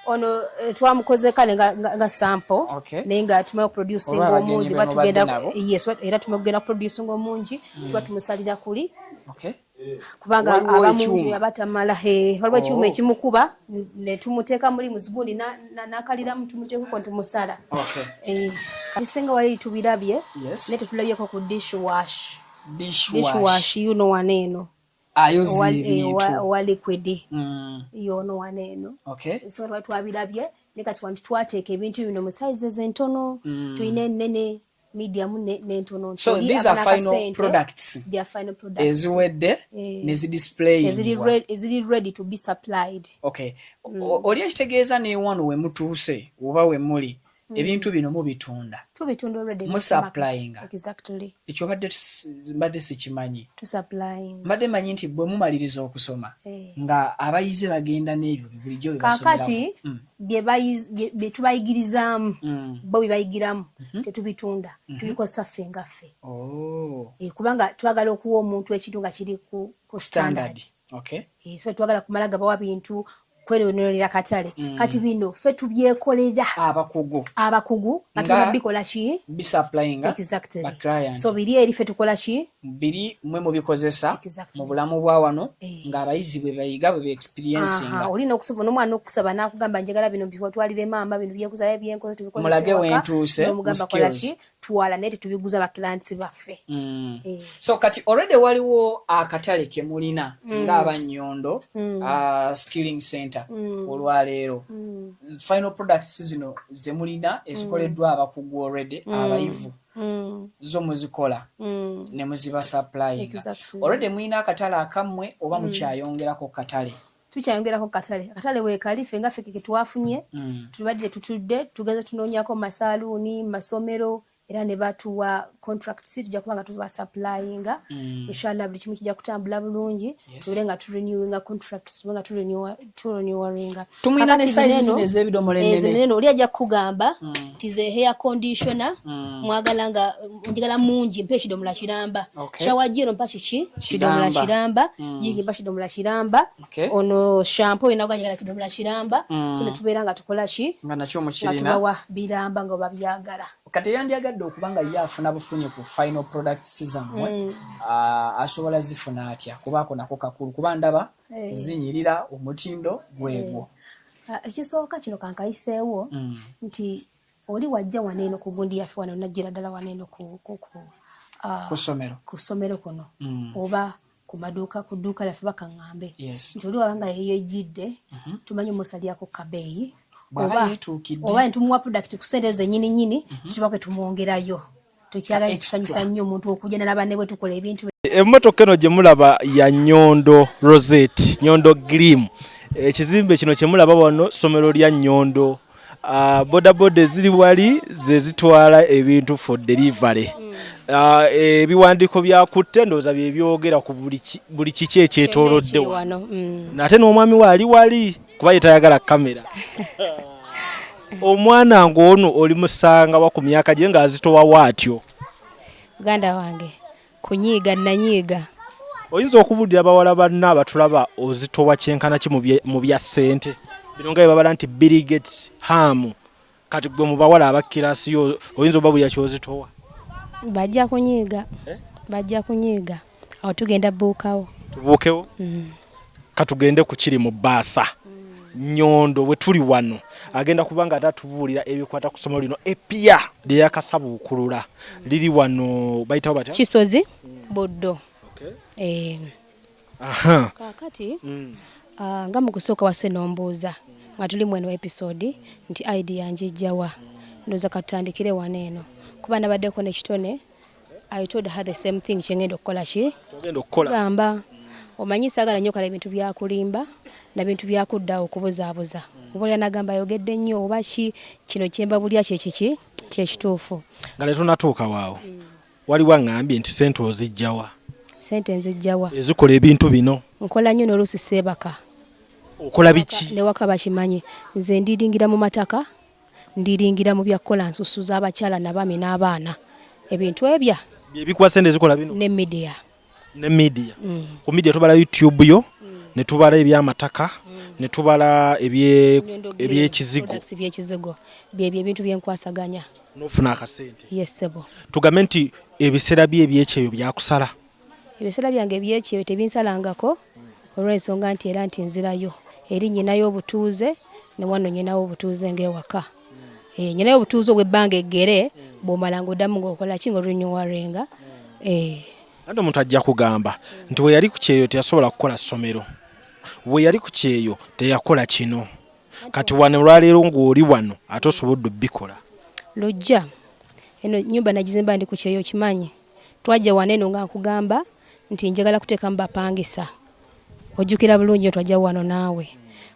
Ono twamukoze kale nga sample, naye nga tumaze okuproducinga Olwa abagenyi omungi be mubadde batugenda nabo. Yes, era tumaze kugenda kuproducinga omungi, tuba tumusalira kuli, kubanga Waliwo abamungi ekyuma. abatamala. Waliwo ekyuma Oh. ekimukuba ne tumuteeka muli muzigundi n'akaliramu, tumuteekako ntumusala. Ebisinga wali tubirabye, naye tetulabyeko ku dishwash. Dishwash. Dishwash yuno wano eno. Ayoza ebintu. Owa liquid yono wano eno. Ebisinga twali twabirabye, naye kati wano twateeka ebintu bino mu sizes entono. Tulina ennene, medium n'entono. So Oli these are abana final akasente, products. They are final products. Eziwedde Eziri nezidisplayingibwa. Eziri ready to be supplied. Okay. Oli ekitegeeza ne wano we mutuuse oba we muli, ebintu bino mubitunda? Tubitunda already mu Musupplyinga. market. Exactly. Ekyo mbadde sikimanyi. Tusupplying. Mbadde manyi nti bwe mumaliriza okusoma nga abayizi bagenda n'ebyo bulijjo bye Kaakati basomeramu. Bye tubayigirizaamu, bo bye bayigiramu tetubitunda, tubikozesa ffe nga ffe. Oh. Kubanga twagala okuwa omuntu ekintu nga kiri ku standard. Standard. Okay. So twagala kumala gabawa bintu kweronolera katale. Kati bino ffe tubyekolera. Abakugu. Abakugu nga tugenda bikola ki? Bisupplyinga Exactly. ba client. So biri eri ffe tukola ki? Biri mwe mubikozesa Exactly. mu bulamu bwa wano ng'abayizi bwe bayiga, bwe beexperiencing. Aha, olina okusaba n'omwana okusaba n'akugamba, njagala bino biwatwalire maama, bino byenkuzayo byenkoze tubikozese Mulage waka. wentuuse mu N'omugamba kola skills. ki, twala, naye tetubiguza ba clients baffe. So kati already waliwo akatale ke mulina ng'abannyondo skilling center. Olwaleero final products zino ze mulina ezikoleddwa abakugu already abayivu, zo muzikola ne muziba supplyinga. Exactly. Already mulina akatale akammwe oba mukyayongerako katale? Tukyayongerako katale. Akatale weekali, ffe nga ffe ke twafunye. Tubadde tutudde tugeze tunoonyako mu masaaluuni, mu masomero, era ne batuwa contracts, tujja kuba nga tuba supplyinga. Inshallah buli kimu kijja kutambula bulungi, tubeere nga turenewinga contracts, tube nga turenewinga. Tumwina ne size zino ez'ebidomola ennene. Ennene. Oli ajja kukugamba nti ze hair conditioner, mwagala nga njagala mungi, mpa ekidomola kiramba. Shower gel mpa kiki, kidomola Kiramba. kiramba. Jiki mpa kidomola kiramba. Ono shampoo inaga njagala kidomola kiramba. So ne tubeera nga tukola ki, nga nakyo nga mukirina. tubawa biramba nga babyagala. Kati eyandyagadde okuba nga ye afuna bufunye ku final products zammwe, asobola zifuna atya? Kubaako nako kakulu, kuba ndaba zinyirira, omutindo gwegwo. Ah, ekisooka kino kankayiseewo nti oli wajja wano eno ku gundi yaffe wano, najjira ddala wano eno ku ku ssomero. Ku ssomero kuno oba ku maduuka, ku dduuka lyaffe bakaŋŋambe nti oli waba nga yeyejjidde, tumanyi omusalyako kabeeyi. Bw'aba Oba yeetuukidde. oba netumuwa product ku sente zennyini nnyini, tuba kwe tumwongerayo. Tukyagala, Extra. tusanyusa nnyo omuntu okujja nalaba ne bwe tukola ebintu. Emmotoka eno gye mulaba ya Nyondo Rosette, Nyondo Gleam. Ekizimbe kino kye mulaba wano ssomero lya Nyondo. Bodaboda eziri wali ze zitwala ebintu for delivery. Ebiwandiiko byakutte ndowooza bye byogera ku buli kiki ekyetoolodde Kyonna ekiri wano. wano. Ate n'omwami we ali wali. Kuba ye tayagala kamera. Omwana ng'ono oli musanga wa ku myaka gye ng'azitowa waatyo? Muganda wange, kunyiiga nanyiiga. Oyinza okubuulira bawala banna abatulaba ozitowa kyenkana ki mu bya ssente? Bino nga bye babala nti Bill Gates, Ham, kati gwe mu bawala aba kiraasi yo oyinza obabuulira ky'ozitowa? Bajja kunyiiga. Eh? Bajja kunyiiga. Awo tugenda buukawo. Tubuukewo? Mm. Katugende ku kiri mu bbaasa. Nyondo bwe tuli wano agenda kuba nga ate atubuulira ebikwata ku ssomero lino epya lye yakasabuukulula. Liri wano bayitawo batya? Kisozi Buddo. Okay. Eh. Aha. Kaakati mm. Nga mu kusooka wase n'ombuuza nga tuli mu eno episode nti idea njijjawa, ndowooza katutandikire wano eno kuba nabaddeko nekitone. I told her the same thing kyengenda okukola ki gamba omanyi saagala nnyo kala ebintu byakulimba na bintu byakudda okubuzaabuza oba olya nagamba ayogedde nnyo oba ki kino kyembabulya kyekiki kyekituufu. Nga tetunatuuka waawo waliwo aŋŋambye nti ssente ozijjawa? Ssente nzijjawa ezikola ebintu bino? Nkola nnyo n'oluusi seebaka. Okola biki? Newaka bakimanyi nze ndiringira mu mataka, ndiringira mu byakukola nsusu z'abakyala nabaami n'abaana ebintu ebya byebikuwa ssente ezikola bino ne media. Ne media. Ku media tubala YouTube yo, ne tubala ebyamataka, ne tubala ebyekizigo. Ebyekizigo byebyo ebintu byenkwasaganya n'ofuna akasente. Yes sebo. Tugambe nti ebiseera bye ebyekyeyo byakusala? Ebiseera byange ebyekyeyo tebinsalangako olw'ensonga nti era nti nzirayo eri nyinayo obutuuze ne wano nyinawo obutuuze ng'ewaka. Eh, nyinayo obutuuze obw'ebbanga eggere bw'omala ng'oddamu ng'okola ki ng'orenewinga. Eh. Anti omuntu ajja kugamba nti bwe yali ku kyeyo teyasobola kukola ssomero, bwe yali ku kyeyo teyakola kino, kati wano olwaleero ng'oli wano ate osobodde obbikola. Lujja, eno nnyumba nagizimba ndi ku kyeyo okimanyi. Twajja wano eno nga nkugamba nti njagala kuteekamu bapangisa. Ojjukira bulungi nnyo twajja wano naawe.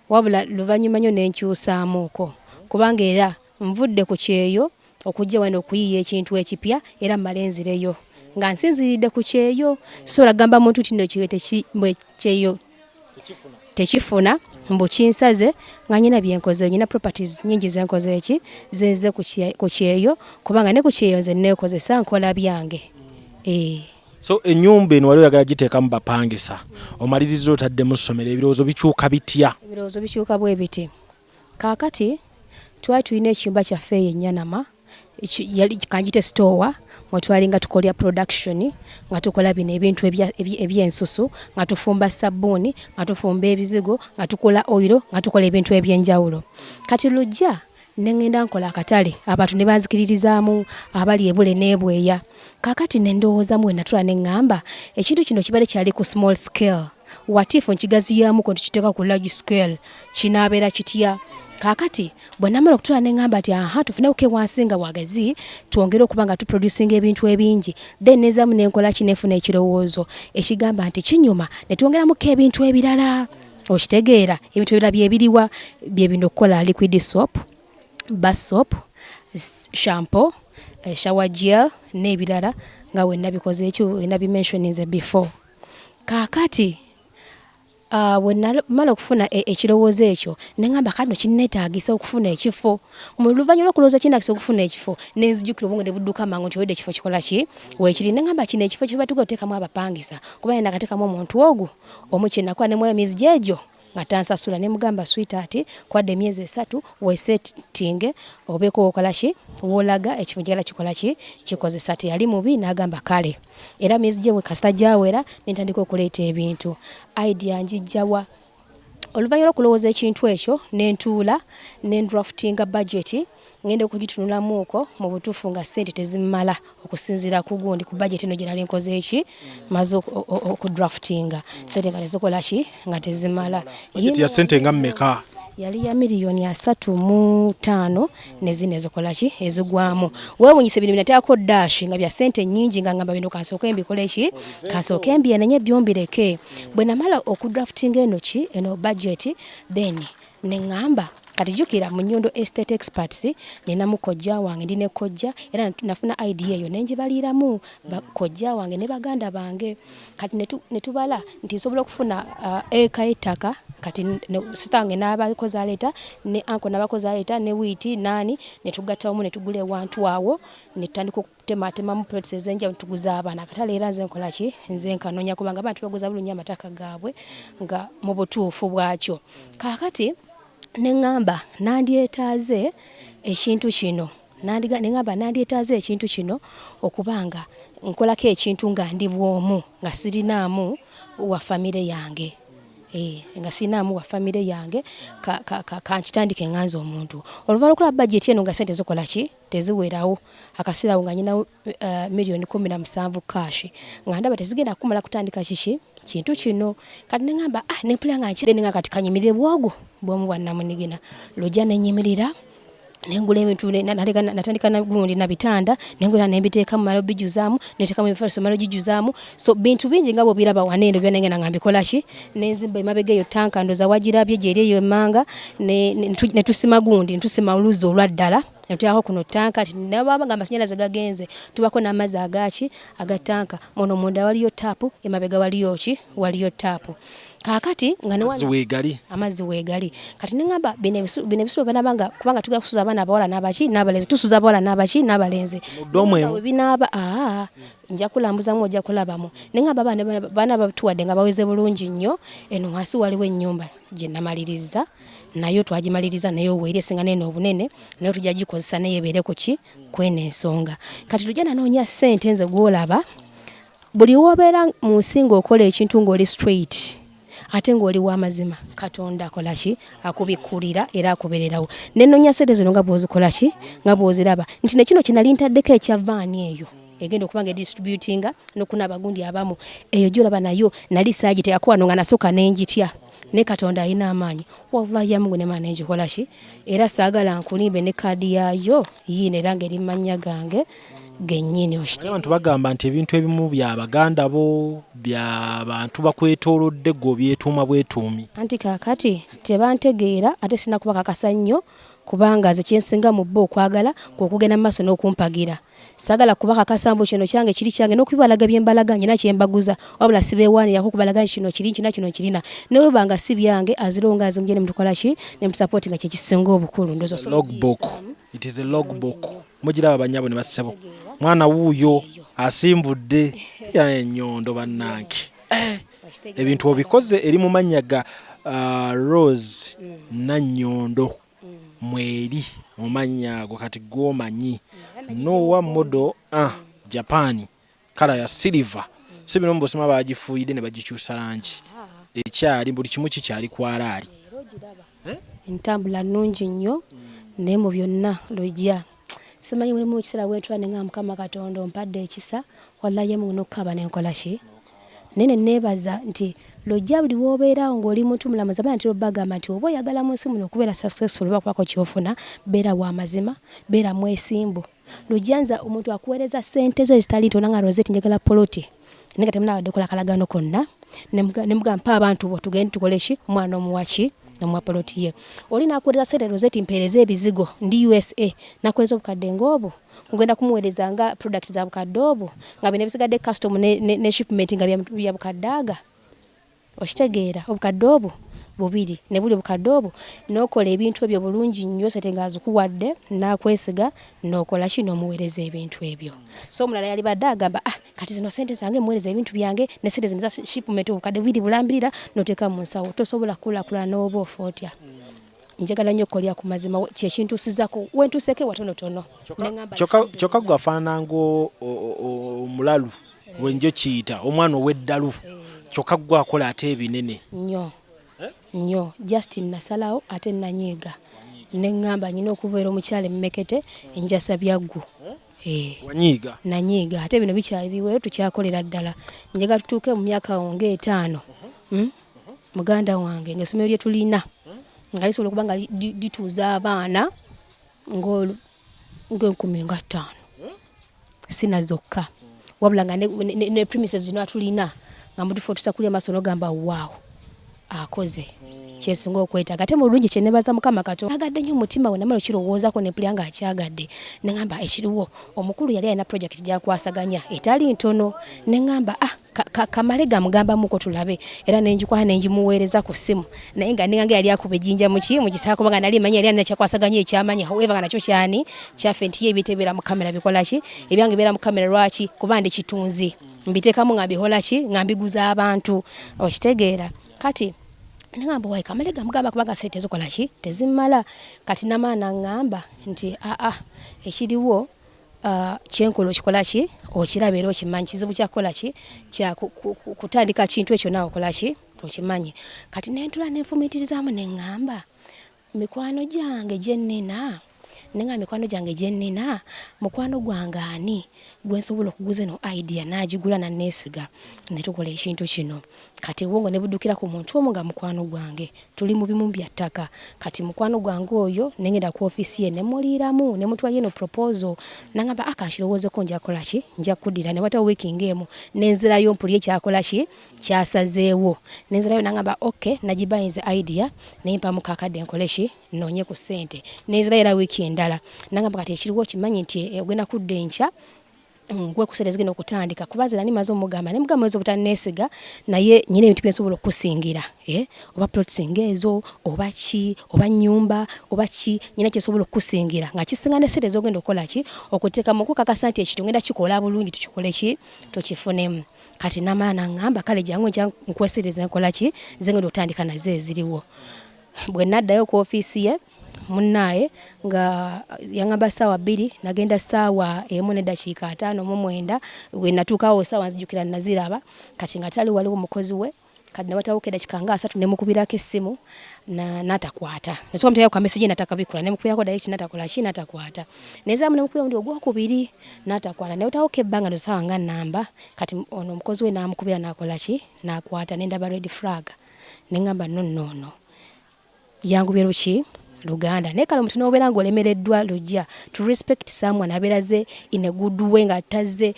Wabula luvannyuma nnyo ne nkyusaamuuko kubanga era nvudde ku kyeyo okujja wano okuyiiya ekintu ekipya era mmale nzireyo nga nsinziridde ku kyeyo. Sisobola kugamba muntu nti nno kyeyo tekifuna mbu kinsaze nga nyina byenkoze, nyina properties nyingi zenkoze eki zenze ku kyeyo kubanga ne ku kyeyo nze neekozesa nkola byange. Eh. So ennyumba eno wali oyagala giteekamu bapangisa, omaliriza otaddemu ssomero, ebirowoozo bikyuka bitya? Ebirowoozo bikyuka bwe biti. Kaakati twali tulina ekiyumba kyaffe eyo e Nyanama, kanjite store mwe twalinga tukolera production nga tukola bino ebintu eby'ensusu, nga tufumba sabbuuni, nga tufumba ebizigo, nga tukola oyiro, nga tukola ebintu eby'enjawulo. Kati lujja ne ŋŋenda nkola akatale abantu ne banzikiririzaamu abali ebule n'ebweya. Kaakati ne ndowoozamu we natula ne ŋŋamba ekintu kino kibadde kyali ku small scale, what if nkigaziyaamuko ntukiteeka ku large scale kinaabeera kitya? Kaakati bwe namala okutula ne ŋŋamba nti aha tufuneko wansi nga wagazi twongere okuba nga tuproducinga ebintu ebingi, then nezaamu ne nkola ki nefuna ekirowoozo ekigamba nti kinyuma ne twongeramuko ebintu ebirala. Okitegeera ebintu ebirala byebiriwa bye bino okukola liquid soap, bar soap, shampoo, shower gel n'ebirala nga we nabikoze eki we nabimentioninze before. Kaakati bwe namala okufuna ekirowoozo ekyo ne ŋŋamba kati nno kinneetaagisa okufuna ekifo. Mu luvannyuma lw'okulowooza kinneetaagisa okufuna ekifo ne nzijukira obwongo ne budduka mangu nti obwedda ekifo kikola ki weekiri. Ne ŋŋamba kino ekifo kye tuba tugenda oteekamu abapangisa kuba nali nakateekamu omuntu ogwo omu kye nakola ne muwa emyezi gy'egyo nga tansasula ne mugamba sweetheart kwadde emyezi 3 weesettinge obeeko w'okola ki w'olaga ekifo njagala kikola ki kikozesa. Teyali mubi n'agamba kale era myezi gye bwe kasita gyawera ne ntandika okuleeta ebintu. Idea njijja wa? Oluvannyuma lw'okulowooza ekintu ekyo ne ntuula ne ndraftinga budget ngenda okugitunulamuuko mu butuufu nga ssente tezimmala okusinziira ku gundi ku budget eno gye nali nkoze eki maze okudraftinga ssente nga tezikola ki nga tezimala. Budget ya ssente nga mmeka? Yali ya 35,000,000 ne zino ezikola ki ezigwamu. Weewuunyise bino binateekako dash nga bya ssente nnyingi nga ngamba bino kansooke mbikole ki kansooke mbyenenye byo mbireke. Bwe namala okudraftinga eno ki eno budget then ne ŋŋamba Kati jjukira mu Nyondo Estate Experts ninamu kojja wange, ndi ne kojja era nafuna idea eyo ne ngibaliiramu kojja wange ne baganda bange. Kati ne tubala nti nsobola okufuna eka y'ettaka. Kati sister wange n'abakozi aleeta ne uncle n'abakozi aleeta ne wiiti naani, ne tugatta wamu ne tugula ewantu awo ne tutandika okutematemamu plots ez'enjawulo, tuguza abaana akatale. Era nze nkola ki? Nze nkanoonya, kubanga abantu baguza bulungi amataka gaabwe nga mu butuufu bwakyo. Kaakati ne ŋŋamba nandyetaaze ekintu kino, ne ŋŋamba nandyetaaze ekintu kino okuba nga nkolako ekintu nga ndi bw'omu, nga sirinaamu wa famire yange, nga sirinaamu wa famire yange, kankitandike nga nze omuntu. Oluvannyuma lw'okulaba bajeti eno nga ssente zikola ki, teziwerawo, akaseera awo nga nninawo 17 million cash, nga ndaba tezigenda kumala kutandika kiki kintu kino. Kati ne ŋŋamba, ah, ne mpulira nga nkire nga kati kanyimirire bwogu bwomu bwa nnamunigina. Lujja ne nnyimirira nengula ebintu, natandika nagundi na bitanda, nengula nembiteekamu, mala obijjuzaamu, neteekamu emifaliso, mala ogijjuzaamu. So bintu bingi nga bw'obiraba wano eno byonna ngenda nga mbikola ki, nenzimba emabega eyo tanka, ndoza wagirabye gyeri eyo emmanga, ne tusima gundi, ne tusima oluzzi olwa ddala, ne tuteekako kuno tanka nti nababa nga amasannyalaze gagenze, tubako n'amazzi agaki aga tanka. Muno munda waliyo taapu, emabega waliyo ki, waliyo taapu. Kaakati nga ne amazzi weegali. Amazzi weegali. Kati ne ŋŋamba bino ebisulo binaaba nga, kubanga tugenda kusuza abaana abawala n'abaki n'abalenzi, tusuza abawala n'abaki n'abalenzi. Mu bwe binaaba, aa, nja kulambuzamu, ojja kulabamu. Ne ŋŋamba abaana baana batuwadde nga baweze bulungi nnyo. Eno wansi waliwo ennyumba gye namalirizza, nayo twagimaliriza, nayo weeri esinga neeno obunene, nayo tujja gikozesa naye ebeere ku ki kweno ensonga. Kati tujja nanoonya ssente. Nze gw'olaba, buli w'obeera mu nsi ng'okola ekintu ng'oli straight ate ng'oli w'amazima, Katonda akola ki, akubikkulira era akubeererawo. Nenoonya ssente zino nga bw'ozikola ki, nga bw'oziraba nti ne kino kye nali ntaddeko ekya van eyo egenda okuba nga edistributinga n'okunaaba gundi abamu, eyo gy'olaba nayo nali saagiteekako wano nga nasooka ne njitya, ne Katonda alina amaanyi, wallahi ya Mungu, nemala nengikola ki. Era saagala nkulimbe, ne kaadi yaayo yiino era ng'eri mu mannya gange gennyini. Naye abantu bagamba nti ebintu ebimu bya baganda bo, bya bantu bakwetoolodde, gwe obyetuuma bwetuumi. Anti kaakati tebantegeera, ate sina kubakakasa nnyo, kubanga nze kyensinga mu bo okwagala kwe okugenda mu maaso n'okumpagira. Saagala kubakakasa mbu kino kyange, kiri kyange, n'okubibalaga bye mbalaga nyina kyembaguza, wabula sibeewaanirako okubalaga nti kino kiri nkina, kino nkirina. Ne bwe nga si byange, azironga azimugye ne mutukola ki ne musupport, nga kyekisinga obukulu ndowooza osobola. Logbook, it is a logbook. Mugiraba bannyabo ne bassebo, mwana wuuyo asimbudde enyondo. Bannange, ebintu obikoze eri mu mannya ga Rose Nannyondo, mweri mu mannya ago. Kati gwomanyi nowa model Japan, color ya silver, si bino mbosima bagifuuyidde ne bagikyusa langi, ekyali buli kimu kikyali kwalaali. Entambula nnungi nnyo, naye mu byonna lujja simanyi mulimu ekiseera wentula ne nga Mukama Katonda ompadde ekisa, wallahi Mungu, n'okukaaba nenkola ki, naye ne neebaza nti lojja buli w'obeerawo ng'oli muntu mulamu. Zamana ntera obbagamba nti oba oyagala mu nsi muno okubeera successful oba kubako ky'ofuna, beera wa mazima, beera mwesimbu. Lujja nza omuntu akuweereza ssente ze ezitali ntono nga Rosette, njagala poloti, naye nga temunabadde kola kalagaano konna, ne mugamba mpa abantu bo tugende tukole ki, omwana omuwa ki, omuwa poloti ye. Oli nakuweereza ssente, Rosette mpeereza ebizigo, ndi USA, nakuweereza obukadde ng'obwo, ngenda kumuweereza nga product za bukadde obwo, nga bino ebisigadde custom ne shipment nga bya bukadde aga. Okitegeera, obukadde obwo bubiri ne buli obukadde obwo, n'okola ebintu ebyo bulungi nnyo, sente ng'azikuwadde n'akwesiga, n'okola ki, n'omuweereza ebintu ebyo. So omulala yalibadde agamba, ah, kati zino sente zange, muweereza ebintu byange ne sente zino za shipment, obukadde bubiri bulambirira, n'oteeka mu nsawo, tosobola kukulaakulana n'oba ofa otya. Njagala nnyo okukolera ku mazima, kyekintuusizako wentuuseeko ewatonotono. Kyokka gwe afaanana ng'omulalu wenjo kiyita omwana ow'eddalu, kyokka gwe akola ate ebinene. Nnyo nnyo. Just nasalawo ate nanyiiga ne ŋŋamba nyina okubeera omukyala emmekete enjasa byaggu. Wanyiiga? Nanyiiga, ate bino bikyali biweero, tukyakolera ddala. Njagala tutuuke mu myaka ng'etaano, Muganda wange, ng'essomero lye tulina nga lisobola okuba nga lituuza abaana ng'enkumi nga 5, sina zokka, wabula nga ne premises zino atulina nga mutufu otusa kuli amaaso nogamba, waaw, akoze. Kyesinga okwetaaga ate mu bulungi kyenebaza Mukama Katonda agadde nnyo omutima we namala okirowoozaako ne mpulira nga akyagadde ne ngamba ekiriwo omukulu yali alina project gyakwasaganya etali ntono ne ngamba ah kamale gamugambamuko tulabe era nenjikwata nenjimuweereza ku ssimu naye nga ninga yali akuba ejjinja muki mukisaa kubanga nali manyi yali alina kyakwasaganya ekyamanyi however nga nakyo kyani kyaffe nti ye ebintu ebibeera mu kamera bikola ki ebyange bibeera mu kamera lwaki kuba ndi kitunzi mbiteekamu nga mbikola ki nga mbiguza abantu okitegeera kati nengamba wayi kamale gamugamba kubanga sente tezikola ki tezimala kati namala nangamba nti aa ekiriwo kyenkola okikola ki okiraba era okimanyi kizibu kyakukola ki kutandika kintu ekyo naawe okola ki okimanyi kati nentula nenfumiitirizaamu neŋŋamba mikwano gyange gye nnina nenga mikwano gyange gye nnina mukwano gwange ani gwe nsobola okuguza eno idea n'agigula nanneesiga ne tukola ekintu kino kati obwongo ne buddukira ku muntu omu nga mukwano gwange Tuli mu bimu bya ttaka. Kati mukwano gwange oyo ne ngenda ku ofiisi ye ne muliiramu ne mutwalira eno proposal n'angamba ah kankirowoozeko nja kukola ki nja kukuddira ne wayitawo wiiki ng'emu ne nzirayo mpulire ky'akola ki ky'asazeewo ne nzirayo n'angamba okay nagibayinze idea naye mpaamuko akadde nkole ki nnoonye ku ssente ne nzirayo era wiiki endala n'angamba kati ekiriwo okimanyi nti ogenda kudda enkya nkuwe ku sente ezigenda okutandika kuba nze nali maze omugamba ne mugamba oyinza obutanneesiga naye nyina ebintu byensobola okukusingira eh? oba plots ng'ezo oba ki oba nnyumba oba ki nyina kyensobola okukusingira nga kisinga ne sente ezogenda okukola ki okuteekamu okukakasa nti ekintu ngenda kikola bulungi tukikole ki tukifunemu kati namala nangamba kale jangu nja nkuwe sente zenkola ki zengenda okutandika nazo eziriwo Bwe naddayo ku ofiisi ye munnaaye nga yangamba ssaawa bbiri nagenda ssaawa emu n'eddakiika 59 we natuukawo essaawa nzijukira naziraba kati nga tali waliwo mukozi we kati ne watawuka eddakiika nga 30 ne mukubirako essimu n'atakwata ne nsooka muteekako ka message n'atakabikula ne mukubirako direct n'atakola ki n'atakwata ne nziramu ne mukubira omulundi ogwokubiri n'atakwata ne watawuka ebbanga ndowooza ssaawa nga nnamba kati ono omukozi we n'amukubira n'akola ki n'akwata ne ndaba red flag. Ne ŋŋamba, No, no, no. Yangubye luki? Luganda. Naye kale omuntu n'obeera ng'olemereddwa lujja to respect someone abeera azze in a good way nga tazze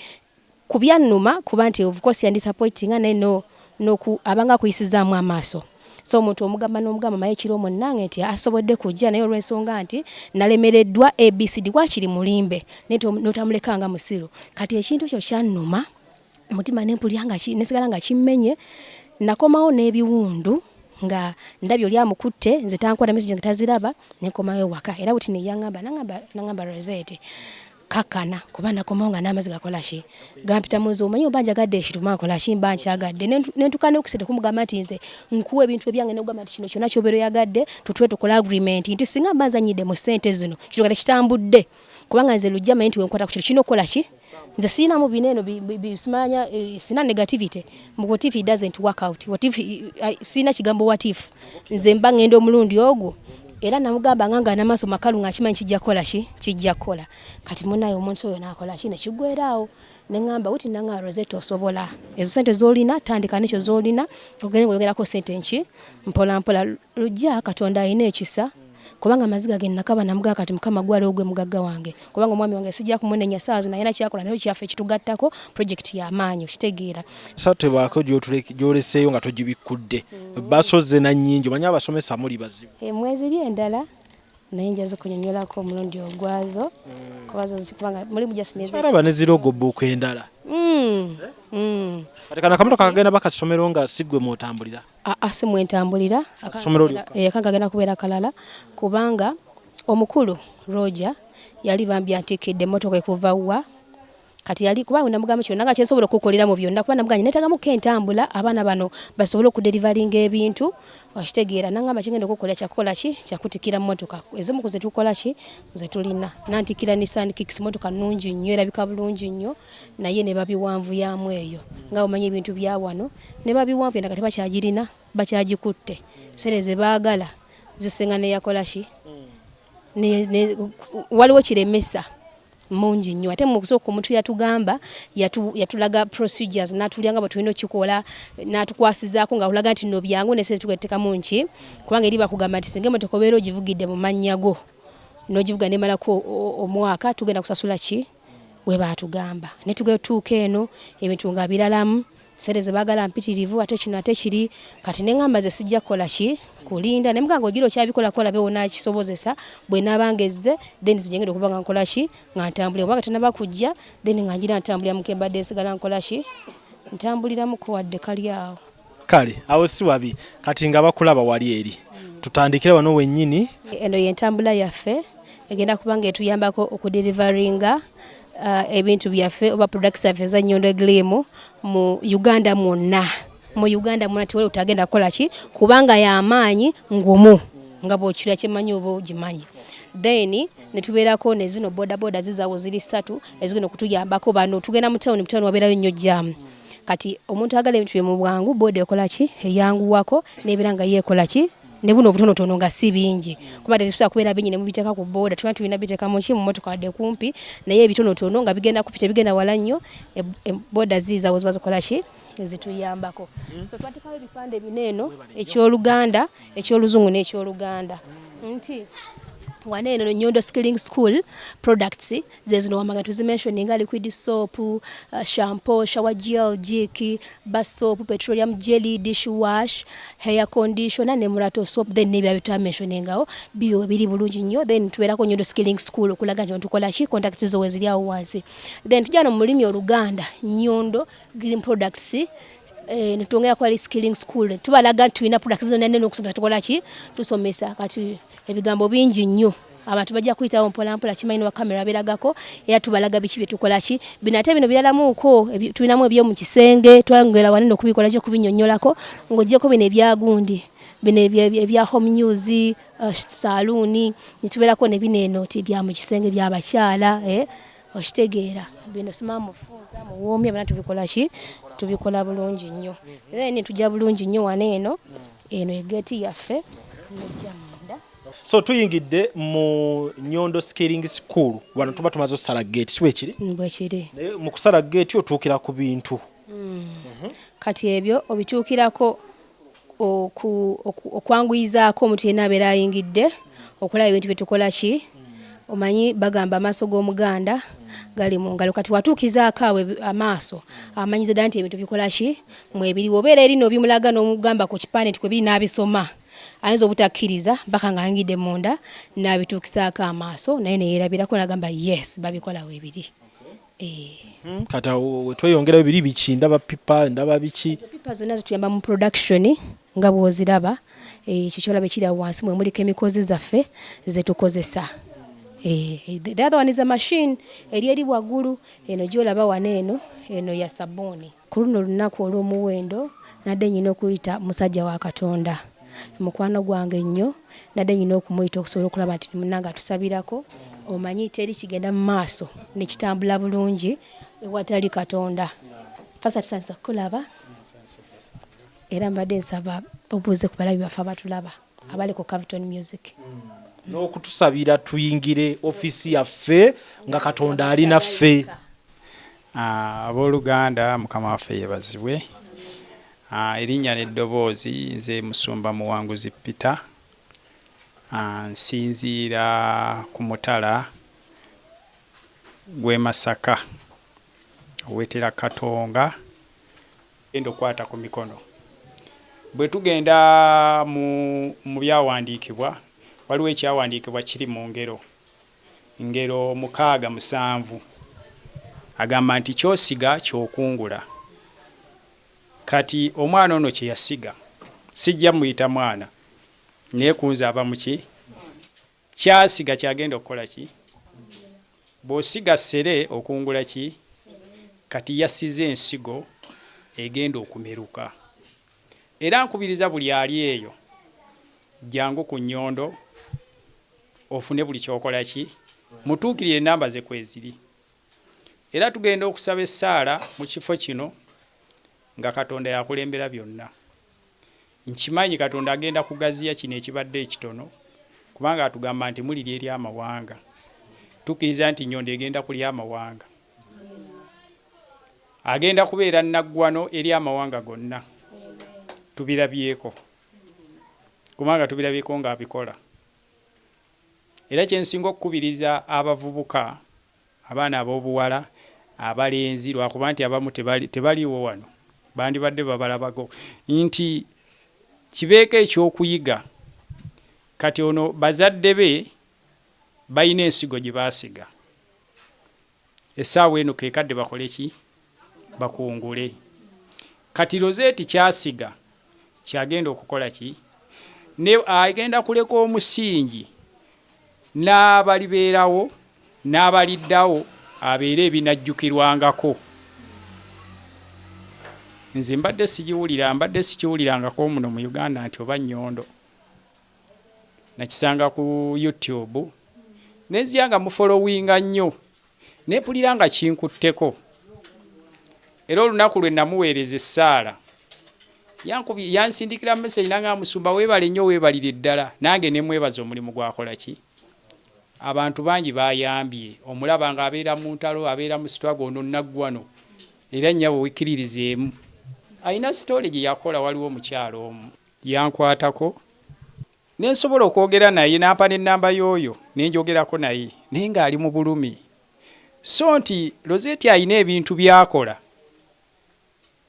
ku byannuma kuba nti of course yandisappointinga naye no noku abanga akuyisizaamu amaaso so omuntu omugamba n'omugamba maye ekiro munnange nti asobodde kujja naye olw'ensonga nti nalemereddwa abcd wakiri mulimbe naye n'otamuleka nga musiru kati ekintu ekyo kyannuma omutima nempulira nga nesigala nga kimmenye nakomawo n'ebiwundu nga ndabye oli amukutte nze tankwata message nga taziraba nenkomawo ewaka era buti neyangamba nangamba nangamba Rosette kakkana kuba nakomawo nga n'amazzi gakola ki gampita mu nze omanyi oba njagadde ekintu mba nkola ki mba nkyagadde nentuka n'okusente kumugamba nti nze nkuwa ebintu ebyange nokugamba nti kino kyonna kyobeera oyagadde tutule tukole agreement nti singa mba nzanyidde mu ssente zino kino kati kitambudde kubanga nze lujja manyi nti wenkwata ku kintu kirina okukola ki nze sirinamu bino eno simanya eh, sina negativity mu what if it doesn't work out what if eh, sirina kigambo what if nze mba ngenda omulundi ogwo era namugamba nga nga namaaso makalu nga kimanyi kijja kukola ki kijja kukola kati munaye omuntu oyo nakola ki nekigweraawo neŋamba wuti nanga Rosette osobola ezo sente zolina tandika nekyo zolina ogende ngoyogerako sente nki mpola mpola lujja katonda alina ekisa kubanga amaziga ge nakaba namugaa kati mukama gwali ogwe mugagga wange kubanga omwami wange sijja kumunenya saawa zino alina kyakola naye kyaffe ekitugattako project y'amaanyi okitegeera sa tebaako gyoleseeyo nga togibikkudde basoze na nnyingi omanyi abasomesa muli bazibu mweziri endala naye nja zikunyonyolako omulundi ogwazo kuba zo kubanga mulimu just neze araba ne zirogo book endala Kati kana akamotoka kagenda bakasomero nga si ggwe mw'otambulira Aa si mwentambulira Ssomero lyokka. Eh, akange kagenda kubeera kalala kubanga omukulu Roger yali bambi antikkidde emmotoka ekuva wa kati yali kuba namugamba kyonna nga kyensobola okukukolera mu byonna kuba namugamba neetagamuko entambula abaana bano basobole okuderivaringa ebintu okitegeera nangamba kyengenda okukukolera kyakukola ki kyakutikkira mmotoka ezimu ku zetukola ki zetulina nantikkira Nissan Kicks mmotoka nnungi nnyo erabika bulungi nnyo naye ne babiwanvuyaamu eyo nga omanyi ebintu bya wano ne babiwanvuya nga tebakyagirina bakyagikutte sente ze baagala zisinga neyakola ki waliwo kiremesa mungi nnyo ate mu kusooka omuntu yatugamba yatulaga procedures n'atulya nga bwe tulina okukikola n'atukwasizaako nga kulaga nti no byangu ne sente tugatekamu nki kubanga eri bakugamba nti singa emotoka obeera ogivugidde mu mannya go n'ogivuga nemalako omwaka tugenda kusasula ki we baatugamba ne tugetuuka eno ebintu nga biralamu. Sente zebaagala mpitirivu, ate kino ate kiri. Kati neŋŋamba ze sijja kukola ki kulinda, ne mugamba ogira okyabikola kola bewo nakisobozesa bwe naaba ngezze, then zijengenda okuba nga nkola ki nga ntambulira, kubanga tenaba kujja, then nga ngira ntambulira muke mbadde nsigala nkola ki ntambuliramuko wadde kali awo. Kale awo si wabi. Kati nga bakulaba wali eri, tutandikire wano wennyini. Eno y'entambula yaffe egenda kuba nga etuyambako okudelivaringa ebintu byaffe oba products zaffe eza Nyondo Glim mu Uganda mwonna. Mu Uganda mwonna tewali utagenda kukola ki, kubanga y'amaanyi ngumu nga bw'okira kyemanyi oba ogimanyi. Then ne tubeerako ne zino boda boda zizaawo ziri ssatu ezigenda okutuyambako. Bano tugenda mu town, mu town wabeerayo nnyo jam. Kati omuntu agala ebintu bye mu bwangu, boda ekola ki eyanguwako n'ebeera nga yeekola ki ne buno obutonotono nga si bingi, kuba tetusobola kubeera bingi ne mubiteeka ku boda, tuba tulina biteeka mu ki mu mmotoka wadde kumpi, naye ebitonotono nga bigenda kupi tebigenda wala nnyo. Boda ziizawo ziba zikola ki ezituyambako. So twateekawo ebipande bino eno, ekyoluganda, ekyoluzungu n'ekyoluganda, nti wano eno Nyondo Skilling School products ze zino wamaga tuzimentioninga: liquid soap, shampoo, shower gel, Jik, bar soap, petroleum jelly, dish wash, hair conditioner ne murato soap, then nebya bitwamentioningawo bibyo biri bulungi nnyo. Then tubeerako Nyondo Skilling School okulaga nti tukola ki, contacts zo weziri awo wansi. Then tujja no mu lulimi Oluganda, Nyondo Green Products, netwongera kwali skilling school, tubalaga nti tulina products zonna nene okusomesa, tukola ki tusomesa. Kati ebigambo bingi nnyo, abantu bajja kuyitawo mpolampola, kimanyi wa kamera beragako, era tubalaga biki bye tukola ki bino. Ate bino biralamuuko, tulinamu ebyomu kisenge, twongera wanene okubikola ki okubinyonnyolako, ng'oggyeko bino ebyagundi bino ebya home news, saluuni, netubeerako ne bino eno ti bya mu kisenge by'abakyala, okitegeera bino sima mufunza muwoomya byonna tubikola ki tubikola bulungi nnyo. Then tujja bulungi nnyo wano eno, eno egeeti yaffe nejja munda. So tuyingidde mu Nyondo Skilling School. Wano tuba tumaze okusala gate, si bwekiri? Bwekiri. Naye mu kusala gate otuukira ku bintu. Kati ebyo obituukirako okwanguyizaako omuntu yenna abeera ayingidde okulaba ebintu bye tukola ki. Omanyi bagamba amaaso g'Omuganda gali mu ngalo. Kati watuukizaako awo amaaso amanyiza ddala nti ebintu bikola ki mwebiri. Obeera eri n'obimulaga n'omugamba ku kipande nti kwebiri n'abisoma, ayinza obutakkiriza mpaka ng'ayingidde munda n'abituukisaako amaaso, naye neyeerabirako n'agamba, "Yes, babikola weebiri." Kati awo wetweyongerayo biri biki? Ndaba pipa, ndaba biki? Pipa zonna zituyamba mu production nga bw'oziraba. Ekyo kyolaba ekiri awo wansi mwe muli chemicals zaffe zetukozesa. The other one is a machine eri eri waggulu eno gy'olaba wano eno, eno ya sabbuuni. Ku luno olunaku olw'omuwendo nadde nyina okuyita musajja wa Katonda, mukwano gwange nnyo, nadde nyina okumuyita okusobola okulaba nti munnange atusabirako. Omanyi teri kigenda mu maaso ne kitambula bulungi ewatali Katonda. Fasa, tusanyusa kukulaba, era mbadde nsaba obuuze ku balabi baffe abatulaba abali ku Caviton Music. N'okutusabira tuyingire ofiisi yaffe nga Katonda ali naffe. Abooluganda, Mukama waffe yeebazibwe. Erinnya n'eddoboozi, nze Musumba Muwanguzi Peter. Nsinziira ku mutala gw'e Masaka owetera Katonga, genda okukwata ku mikono. Bwe tugenda mu byawandiikibwa, waliwo ekyawandiikibwa kiri mu Ngero, Ngero 6:7, agamba nti kyosiga kyokungula. Kati omwana ono kye yasiga, sijja muyita mwana, naye kunze aba muki, kyasiga kyagenda okukola ki. Bw'osiga ssere okungula ki. Kati yasize ensigo egenda okumeruka. Era nkubiriza buli ali eyo, jangu ku Nnyondo ofune buli kyokola ki, mutuukirire, enamba ze kweziri. Era tugenda okusaba essaala mu kifo kino nga Katonda yakulembera byonna. Nkimanyi Katonda agenda kugaziya kino ekibadde ekitono, kubanga atugamba nti mulirya eri amawanga. Tukkiriza nti Nnyondo egenda kulya amawanga, agenda kubeera naggwano eri amawanga gonna. Tubirabyeko, kubanga tubirabyeko ng'abikola. Era kyensinga okukubiriza abavubuka, abaana ab'obuwala, abalenzi, lwakuba nti abamu tebaliiwo wano. Bandibadde babalabako nti kibeeko ekyokuyiga. Kati ono bazadde be balina ensigo gye baasiga. Essaawa eno ke kadde bakole ki? Bakungule. Kati Rosette ky'asiga ky'agenda okukola ki? Ne agenda kuleka omusingi n'abalibeerawo n'abaliddawo abeere ebinajjukirwangako. Nze mbadde sigiwulira, mbadde sikiwulirangako muno mu Uganda nti oba nnyondo. Nakisanga ku YouTube ne nzija nga mufolowinga nnyo ne mpulira nga kinkutteko. Era olunaku lwe namuweereza essaala yansindikira message nangamba musumba weebale nnyo weebalire ddala nange ne mwebaza omulimu gw'akola ki. Abantu bangi bayambye omulaba ng'abeera mu ntalo abeera mu struggle ono naggwano era nnyabo wekkiririzeemu. Alina sitole gye yakola waliwo omukyala omu Yankwatako ne nsobola okwogera naye n'ampa n'ennamba y'oyo ne njogerako naye naye ng'ali mu bulumi. So nti Rosette alina ebintu by'akola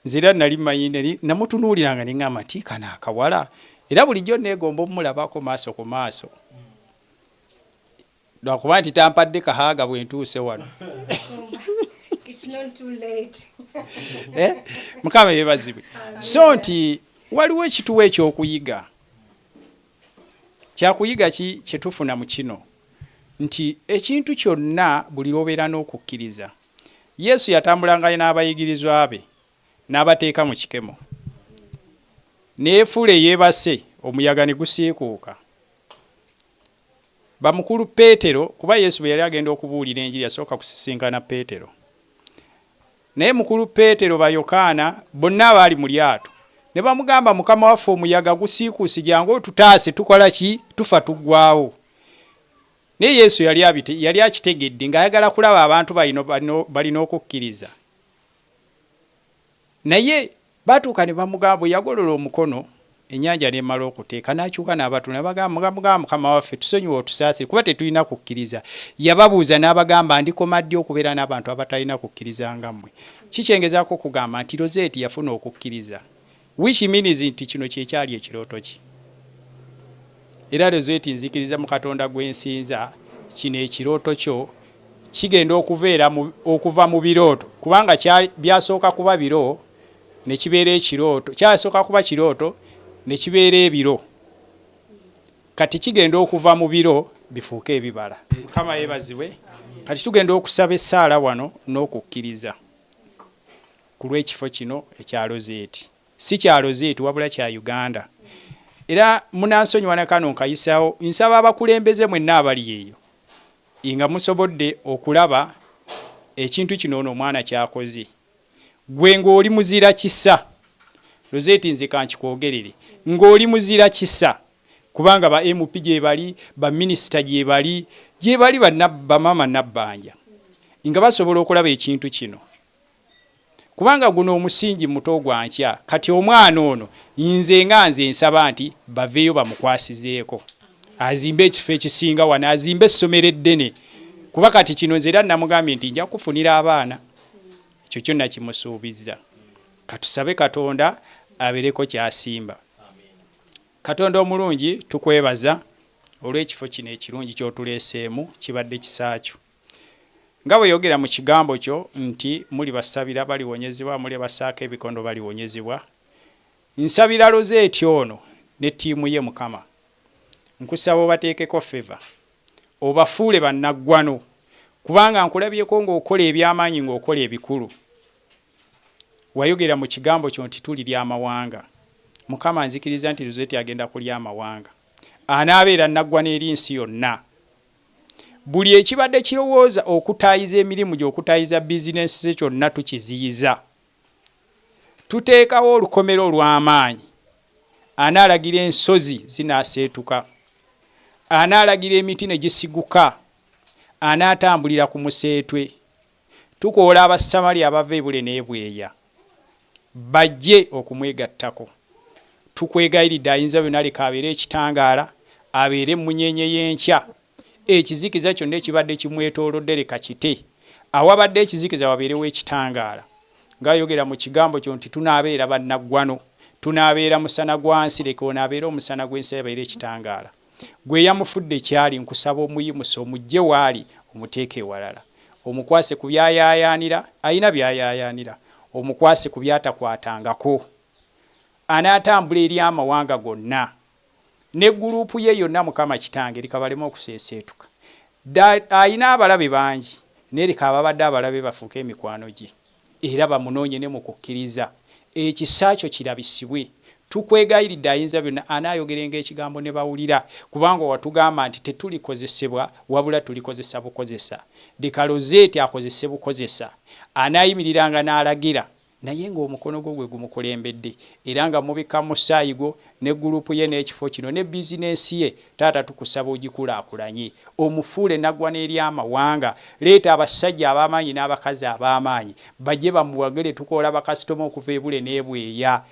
nze era nali mmanyi nali namutunuuliranga ne ŋŋamba nti kano akawala era bulijjo nneegomba omulabako maaso ku maaso. Lwakuba nti tampadde kahaaga bwe ntuuse wano. Eh? Mukama yebazibwe. So nti waliwo ekituwa ekyokuyiga. Kyakuyiga ki kye tufuna mu kino? Nti ekintu kyonna buli lw'obeera n'okukkiriza. Yesu yatambulanga n'abayigirizwa be n'abateeka mu kikemo. Ne yeefuula eyeebase, omuyaga ne gusiikuuka. Bamukulu Peetero, kuba Yesu bwe yali agenda okubuulira enjiri yasooka kusisinkana Peetero. Naye mukulu Peetero, ba Yokaana, bonna abaali mu lyato, ne bamugamba, Mukama waffe, omuyaga gusiikuuse, jangu otutaase, tukola ki? Tufa tuggwaawo. Naye Yesu yali, yali akitegedde ng'ayagala kulaba abantu balina okukkiriza. Naye Baatuuka ne bamugamba, bwe yagolola omukono, ennyanja n'emala okuteeka, n'akyuka n'abatunula, ne bagamba, Mugamba, Mukama waffe, tusonyiwe otusaasire, kuba tetulina kukkiriza. Yababuuza n'abagamba, Ndikoma ddi okubeera n'abantu abatalina kukkiriza nga mmwe? Ki kye ngezaako okugamba? Nti Rosette yafuna okukkiriza. Which means nti kino kye kyali ekirooto kye. Era Rosette nzikiriza mu Katonda gwe nsinza, kino ekirooto kyo kigenda okuveera mu, okuva mu birooto, kubanga kya, byasooka kuba biro, ne kibeera ekirooto, kyasooka kuba kirooto, ne kibeera ebiro. Kati kigenda okuva mu biro bifuuke ebibala. Mukama yeebazibwe. Kati tugenda okusaba essaala wano n'okukkiriza ku lw'ekifo kino ekya Rozeeti. Si kya Rozeeti wabula kya Uganda. Era munansonyiwa na kano nkayisaawo, nsaba abakulembeze mwenna abali eyo nga musobodde okulaba ekintu kino ono omwana ky'akoze. Ggwe ng'oli muzira kisa, Rosette nze kankikwogerere, ng'oli muzira kisa kubanga ba MP gyebali, ba minisita gyebali, gyebali bamaama Nabbanja nga basobola okulaba ekintu kino. Kubanga guno omusingi muto gwa nkya, kati omwana ono nze nga nze nsaba nti baveeyo bamukwasizeeko azimbe ekifo ekisinga wano, azimbe essomero eddene kuba kati kino nze era namugambye nti nja kukufunira abaana. Ekyo kyo nakimusuubizza. Katusabe Katonda abeereko ky'asimba. Katonda omulungi tukwebaza olw'ekifo kino ekirungi ky'otuleeseemu, kibadde kisa kyo. Nga bwe yogera mu kigambo kyo nti mulibasabira baliwonyezebwa, mulibassaako ebikondo baliwonyezebwa. Nsabira Rosette ono ne ttiimu ye Mukama. Nkusaba obateekeko favor. Obafuule bannaggwano, kubanga nkulabyeko ng'okola eby'amaanyi ng'okola ebikulu. Wayogera mu kigambo kyo nti tulirya amawanga. Mukama nzikiriza nti Rosette agenda kulya amawanga. Anaabeera nnaggwano eri nsi yonna. Buli ekibadde kirowooza okutaayiza emirimu gye, okutaayiza bizinensi ze kyonna tukiziyiza. Tuteekawo olukomera olw'amaanyi. Anaalagira ensozi zinaaseetuka. Anaalagira emiti ne gisiguka. Anaatambulira ku museetwe. Tukoola Abasamaliya abava ebule n'ebweya bajje okumwegattako. Tukwegayiridde Ayinzabyonna leka abeere ekitangaala, abeere emmunyeenye y'enkya. Ekizikiza kyonna ekibadde kimwetoolodde leka kite. Awabadde ekizikiza wabeerewo ekitangaala. Ng'ayogera mu Kigambo Kyo nti tunaabeera bannaggwano, tunaabeera musana gwa nsi, leka ono abeere omusana gw'ensi abeere ekitangaala. Ggwe eyamufudde ky'ali, nkusaba omuyimuse omuggye w'ali omuteeke ewalala. Omukwase ku by'ayaayaanira, alina by'ayaayaanira, omukwase ku by'atakwatangako. Anaatambula eri amawanga gonna. Ne guluupu ye yonna, Mukama Kitange, leka baleme okuseeseetuka. Da, alina abalabe bangi, naye leka ababadde abalabe bafuuke emikwano gye, era bamunoonye ne mu kukkiriza. Ekisa Kyo kirabisibwe. Tukwegayiridde, Ayinzabyonna, anaayogerenga Ekigambo ne bawulira, kubanga Watugamba nti tetulikozesebwa, wabula tulikozesa bukozesa. Leka Rosette akozese bukozesa. Anaayimiriranga n'alagira. Naye nga omukono gwo gwe gumukulembedde, era nga mubikka mu musaayi gwo, ne gulupu ye n'ekifo kino, ne bizinensi ye, Taata, tukusaba ogikulaakulanye. Omufuule naggwano eri amawanga. Leeta abasajja ab'amaanyi n'abakazi ab'amaanyi, bajje bamuwagire. Tukoola bakasitoma okuva ebule n'ebweya.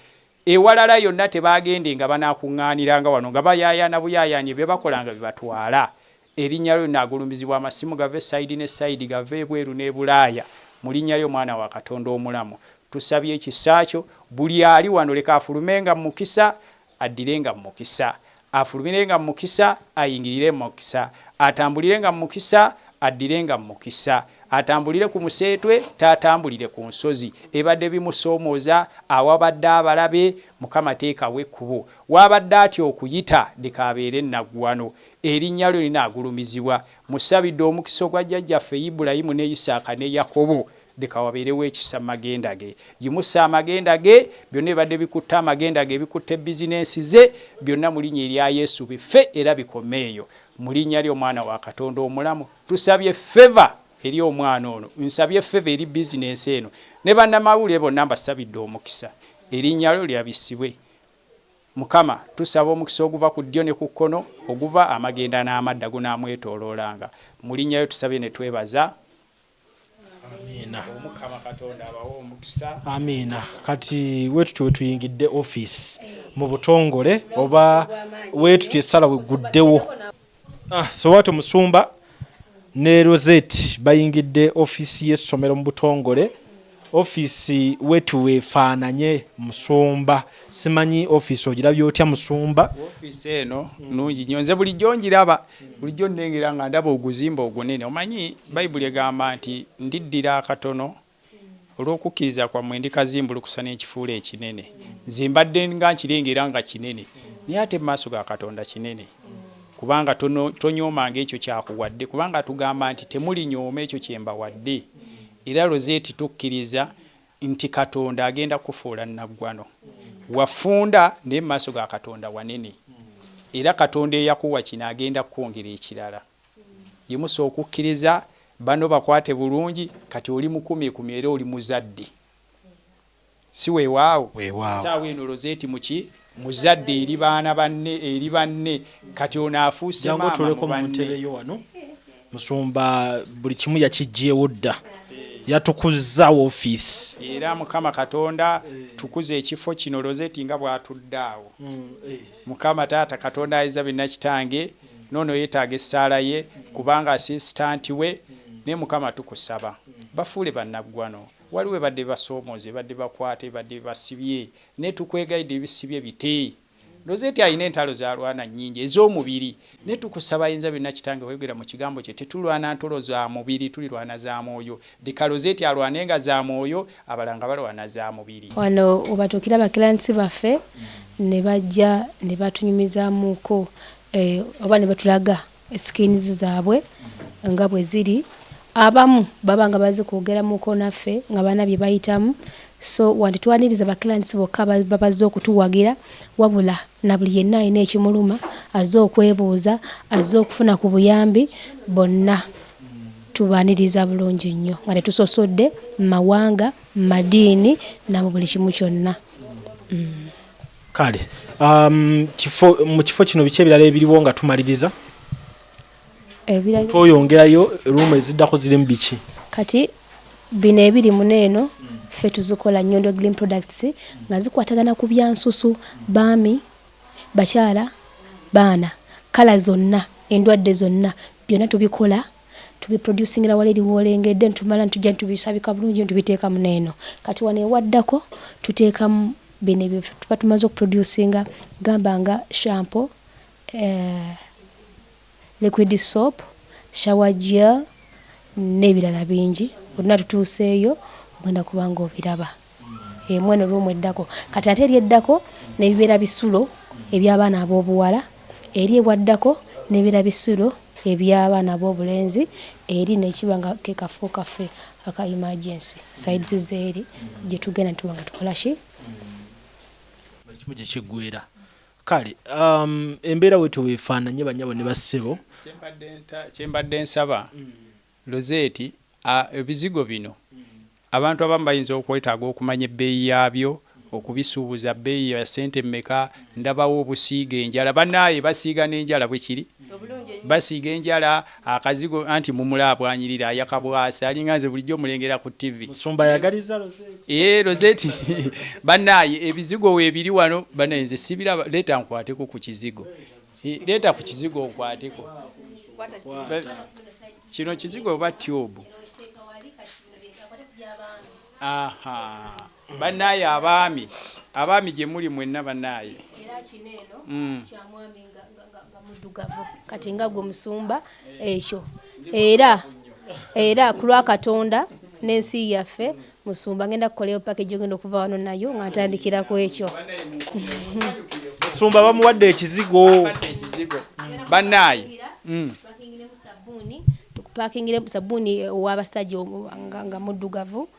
Ewalala yonna tebaagendenga, banaakuŋŋaaniranga wano nga bayaayaana buyaayaanyi bye bakola nga bibatwala. Erinnya lyo linaagulumizibwa, amasimu gave sayidi ne sayidi, gave ebweru n'e Bulaaya, mu Linnya lyo Mwana wa Katonda omulamu. Tusabye ekisa Kyo. Buli ali wano leka afulumenga mu mukisa, addirenga mu mukisa. Afulumirenga mu mukisa, ayingirire mu mukisa. Atambulirenga mu mukisa, addirenga mu mukisa. Atambulire ku museetwe, taatambulire ku nsozi. Ebadde bimusoomooza, awabadde abalabe, Mukama teekawo ekkubo. W'abadde atya okuyita, leka abeere nnaggwano. Erinnya lyo linaagulumizibwa. Musabidde omukisa ogwa jjajjaffe Ibulayimu ne Isaaka ne Yakobo. Leka wabeerewo ekisa mu magenda ge. Yimusa amagenda ge, byonna ebibadde bikutte amagenda ge, ebikutte bizinensi ze, byonna mu Linnya erya Yesu bife era bikome eyo. Mu Linnya ly'Omwana wa Katonda omulamu, tusabye favor eri omwana ono. Nsabye favor eri bizinensi eno. Ne bannamawulire bonna mbasabidde omukisa. Erinnya lyo lirabisibwe. Mukama, tusaba omukisa oguva ku ddyo ne ku kkono, oguva amagenda n'amadda gunaamwetooloolanga. Mu Linnya lyo tusabye ne twebaza. Amiina. Omukama Katonda abawe omukisa. Amiina. Kati wetutyo wetuyingidde office mu butongole oba wetutyo essala weguddewo. Ah, so what Musumba ne Rosette bayingidde ofiisi y'essomero mu butongole. Ofiisi wetu wefaananye Musumba. Simanyi ofiisi ogirabye otya Musumba? Ofiisi eno nnungi nnyo, nze bulijjo ngiraba, bulijjo nnengera nga ndaba oguzimba ogunene. Omanyi Bayibuli egamba nti ndiddira akatono olw'okukkiriza kwammwe ndikazimbulukusa ne nkifuula ekinene. Nze mbadde nga nkirengera nga kinene, naye ate mu maaso ga Katonda kinene, kubanga tonyoomanga ekyo ky'akuwadde, kubanga atugamba nti temulinyooma ekyo kye mbawadde. Era Rosette tukkiriza nti Katonda agenda kukufuula nnaggwano. Wafunda, naye mu maaso ga Katonda wanene. Era Katonda eyakuwa kino agenda kukwongera ekirala. Yimusa okukkiriza, banno bakwate bulungi, kati oli mukumiikumi era oli muzadde. Si weewaawo? Weewaawo. Essaawa eno Rosette muki? Muzadde eri baana banne, eri banne. Kati ono afuuse Jangu maama otuuleko mu mu banne. ntebe yo wano. Musumba buli kimu yakiggyeewo dda. Yatukuzza woofiisi. Era Mukama Katonda tukuze ekifo kino Rosette nga bw'atudde awo. Mukama Taata Katonda Ayinza byonna Kitange, n'ono yeetaaga essaala ye, kubanga assistant we, naye Mukama tukusaba bafuule bannaggwano. Waliwo ebadde ebasoomooza, ebadde ebakwata, ebadde ebasibye, naye tukwegayidde ebisibye bite. Rosette alina entalo z'alwana nnyingi ez'omubiri, naye tukusaba Ayinza byonna Kitange wayogera mu Kigambo kyo, tetulwana ntolo za mubiri, tulirwana za mwoyo. Leka Rosette alwanenga za mwoyo, abalala nga balwana za mubiri. Wano webatuukira ba clients baffe ne bajja ne batunyumizaamuko oba ne batulaga skins zaabwe nga bwe ziri. Abamu baba nga bazze kwogeramuko naffe nga balina bye bayitamu so wano tetwaniriza ba clients bokka ababa bazze okutuwagira wabula na buli yenna alina ekimuluma, azze okwebuuza, azze okufuna ku buyambi bonna tubaaniriza bulungi nnyo nga tetusosodde mawanga, madiini na mu buli kimu kyonna. Kale kifo, mu kifo kino biki ebirala ebiriwo nga tumaliriza? Ebirala Tweyongerayo, room eziddako zirimu biki? Kati bino ebiri muno eno ffe tuzikola Nyondo Gleam Products nga zikwatagana ku bya nsusu, baami, bakyala, baana, kkala zonna, endwadde zonna byonna tubikola. Tubiproducingira wali eri woolengedde, ntumala ntujja ntubisabika bulungi, ntubiteekamu neeno. Kati wano ewaddako tuteekamu bino ebyo tuba tumaze okuproducinga, gamba nga shampoo, liquid soap, shower gel n'ebirala bingi. Bwetuna tutuuseeyo ogenda kuba nga obiraba. Emu eno room eddako. Kati ate eri eddako nebibeera bisulo eby'abaana ab'obuwala, eri ewaddako nebibeera bisulo eby'abaana ab'obulenzi, eri nekiba nga ke kafo kaffe aka emergency sides zeeri gye tugenda ntuba nga tukola ki. Buli kimu gye kiggweera. Kale embeera bwetyo weefaananye bannyabo ne bassebo. Kyembadde nsaba Rosette, ebizigo bino abantu abamu bayinza okwetaaga okumanya ebbeeyi yaabyo, okubisuubuza bbeeyi ya ssente mmeka, ndabawo obusiiga enjala, bannaaye basiiga n'enjala bwe kiri? Basiiga enjala, akazigo anti mumulaba bw'anyirira ayaka bwasi alinga nze bulijjo mulengera ku ttivi. Musumba ayagalizza Rosette. Eeh Rosette bannaaye ebizigo weebiri wano bannaaye nze sibiraba leeta nkwateko ku kizigo. Leeta ku kizigo nkwateko. Kino kizigo oba tube? Aha. Bannaaye abaami, abaami gye muli mwenna bannaaye. Era kino eno kya mwami nga muddugavu kati nga gwe musumba ekyo era era ku lwa Katonda n'ensi yaffe musumba ngenda kukoleyo package ogenda okuva wano nayo nga ntandikira ku ekyo. Musumba bamuwadde ekizigo. Ekizigo. Bannaaye. Tukupakingire sabbuuni ow'abasajja nga muddugavu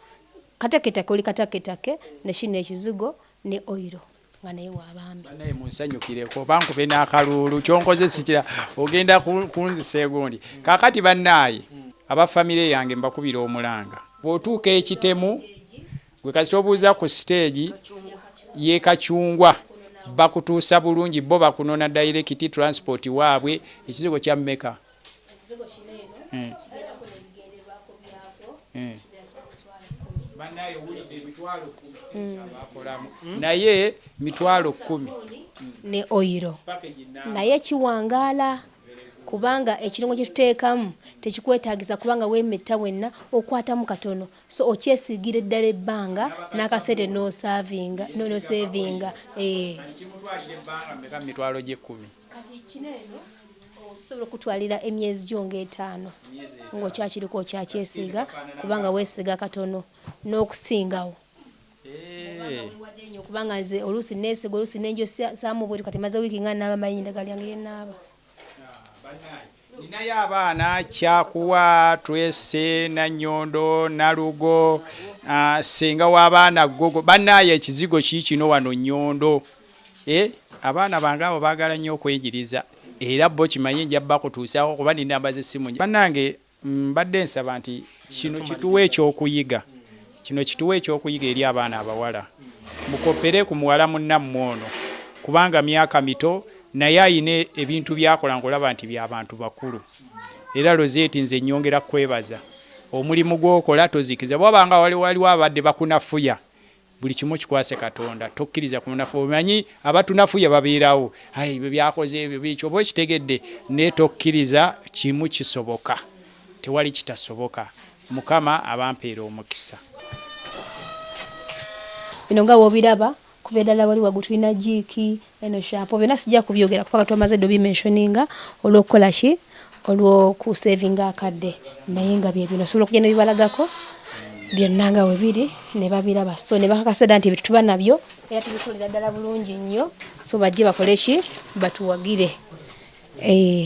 kataketake oli kataketake ne kino ekizigo ne oyiro nga naye w'abaami. Bannaaye munsanyukireko oba nkube n'akaluulu kyonkoze sikira ogenda kunzisa egundi. Kaakati bannaaye aba famire yange mbakubira omulanga. Bw'otuuka ekitemu gwe kasita obuuza ku siteegi y'e Kachungwa bakutuusa bulungi bo bakunona dayirekiti transport waabwe. Ekizigo kya mmeka? Ekizigo kino eno kigendako n'ebigenderwako byakwo kibeera kya mitwalo kkumi. Bannaaye owulidde 100,000 kyabakolamu naye 100,000 ne oyiro naye kiwangaala kubanga ekirungo kye tuteekamu tekikwetaagisa kubanga weemetta wenna okwatamu katono so okyesiigira eddala ebbanga n'akasente n'osaavinga n'osevinga. Kimutwalira ebbanga mmeka mitwalo gy'ekkumi? Kati kino eno osobola okutwalira emyezi gyo ng'etaano ng'okyakiriko okyakyesiiga kubanga weesiiga katono n'okusingawo. Weewadde nnyo kubanga nze oluusi neesiga oluusi nenjosaamu bwetu kati maze wiiki nga naaba manyi endagala lyange lye naaba. Ninayo abaana Kyakuwa, Twese, Nannyondo, Nalugo, ssenga w'abaana Ggogo. Bannaaye ekizigo kiikino wano Nnyondo. Abaana bange abo baagala nnyo okwenjiriza era bo kimanye nja bakutuusaako kuba nina namba z'essimu. Bannange mbadde nsaba nti kino kituwe ekyokuyiga. Kino kituwe ekyokuyiga eri abaana abawala. Mukoppere ku muwala munnammwe ono kubanga myaka mito naye alina ebintu by'akola ng'olaba nti bya bantu bakulu. Era Rosette nze nnyongera kukwebaza omulimu gw'okola tozikiza. Bw'oba nga waliwo ababadde bakunafuya buli kimu kikwase Katonda tokkiriza kunafuya. Omanyi abatunafuya babeerawo, ayi ebyo by'akoze ebyo biki oba okitegedde naye tokkiriza kimu kisoboka. Tewali kitasoboka. Mukama abampeere omukisa. Bino nga bw'obiraba kuva eddala wali waggulu tulina jiiki eno shampoo byonna sijja kubyogera kubanga twamaze dda obimentioninga olw'okukola ki olw'okusevinga akadde naye nga bye bino osobola okugenda ebibalagako byonna nga we biri ne babiraba so ne bakakasa dda nti ebyo tuba nabyo era tubikolera ddala bulungi nnyo so bajje bakole ki batuwagire.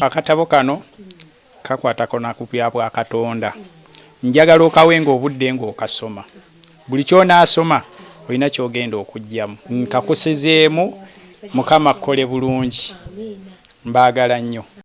Akatabo kano kakwatagana ku bya Bwakatonda. Njagala okawenga obudde ng'okasoma. Buli ky'onaasoma olina ky'ogenda okuggyamu. Nkakusizeemu, Mukama akkole bulungi. Mbaagala nnyo.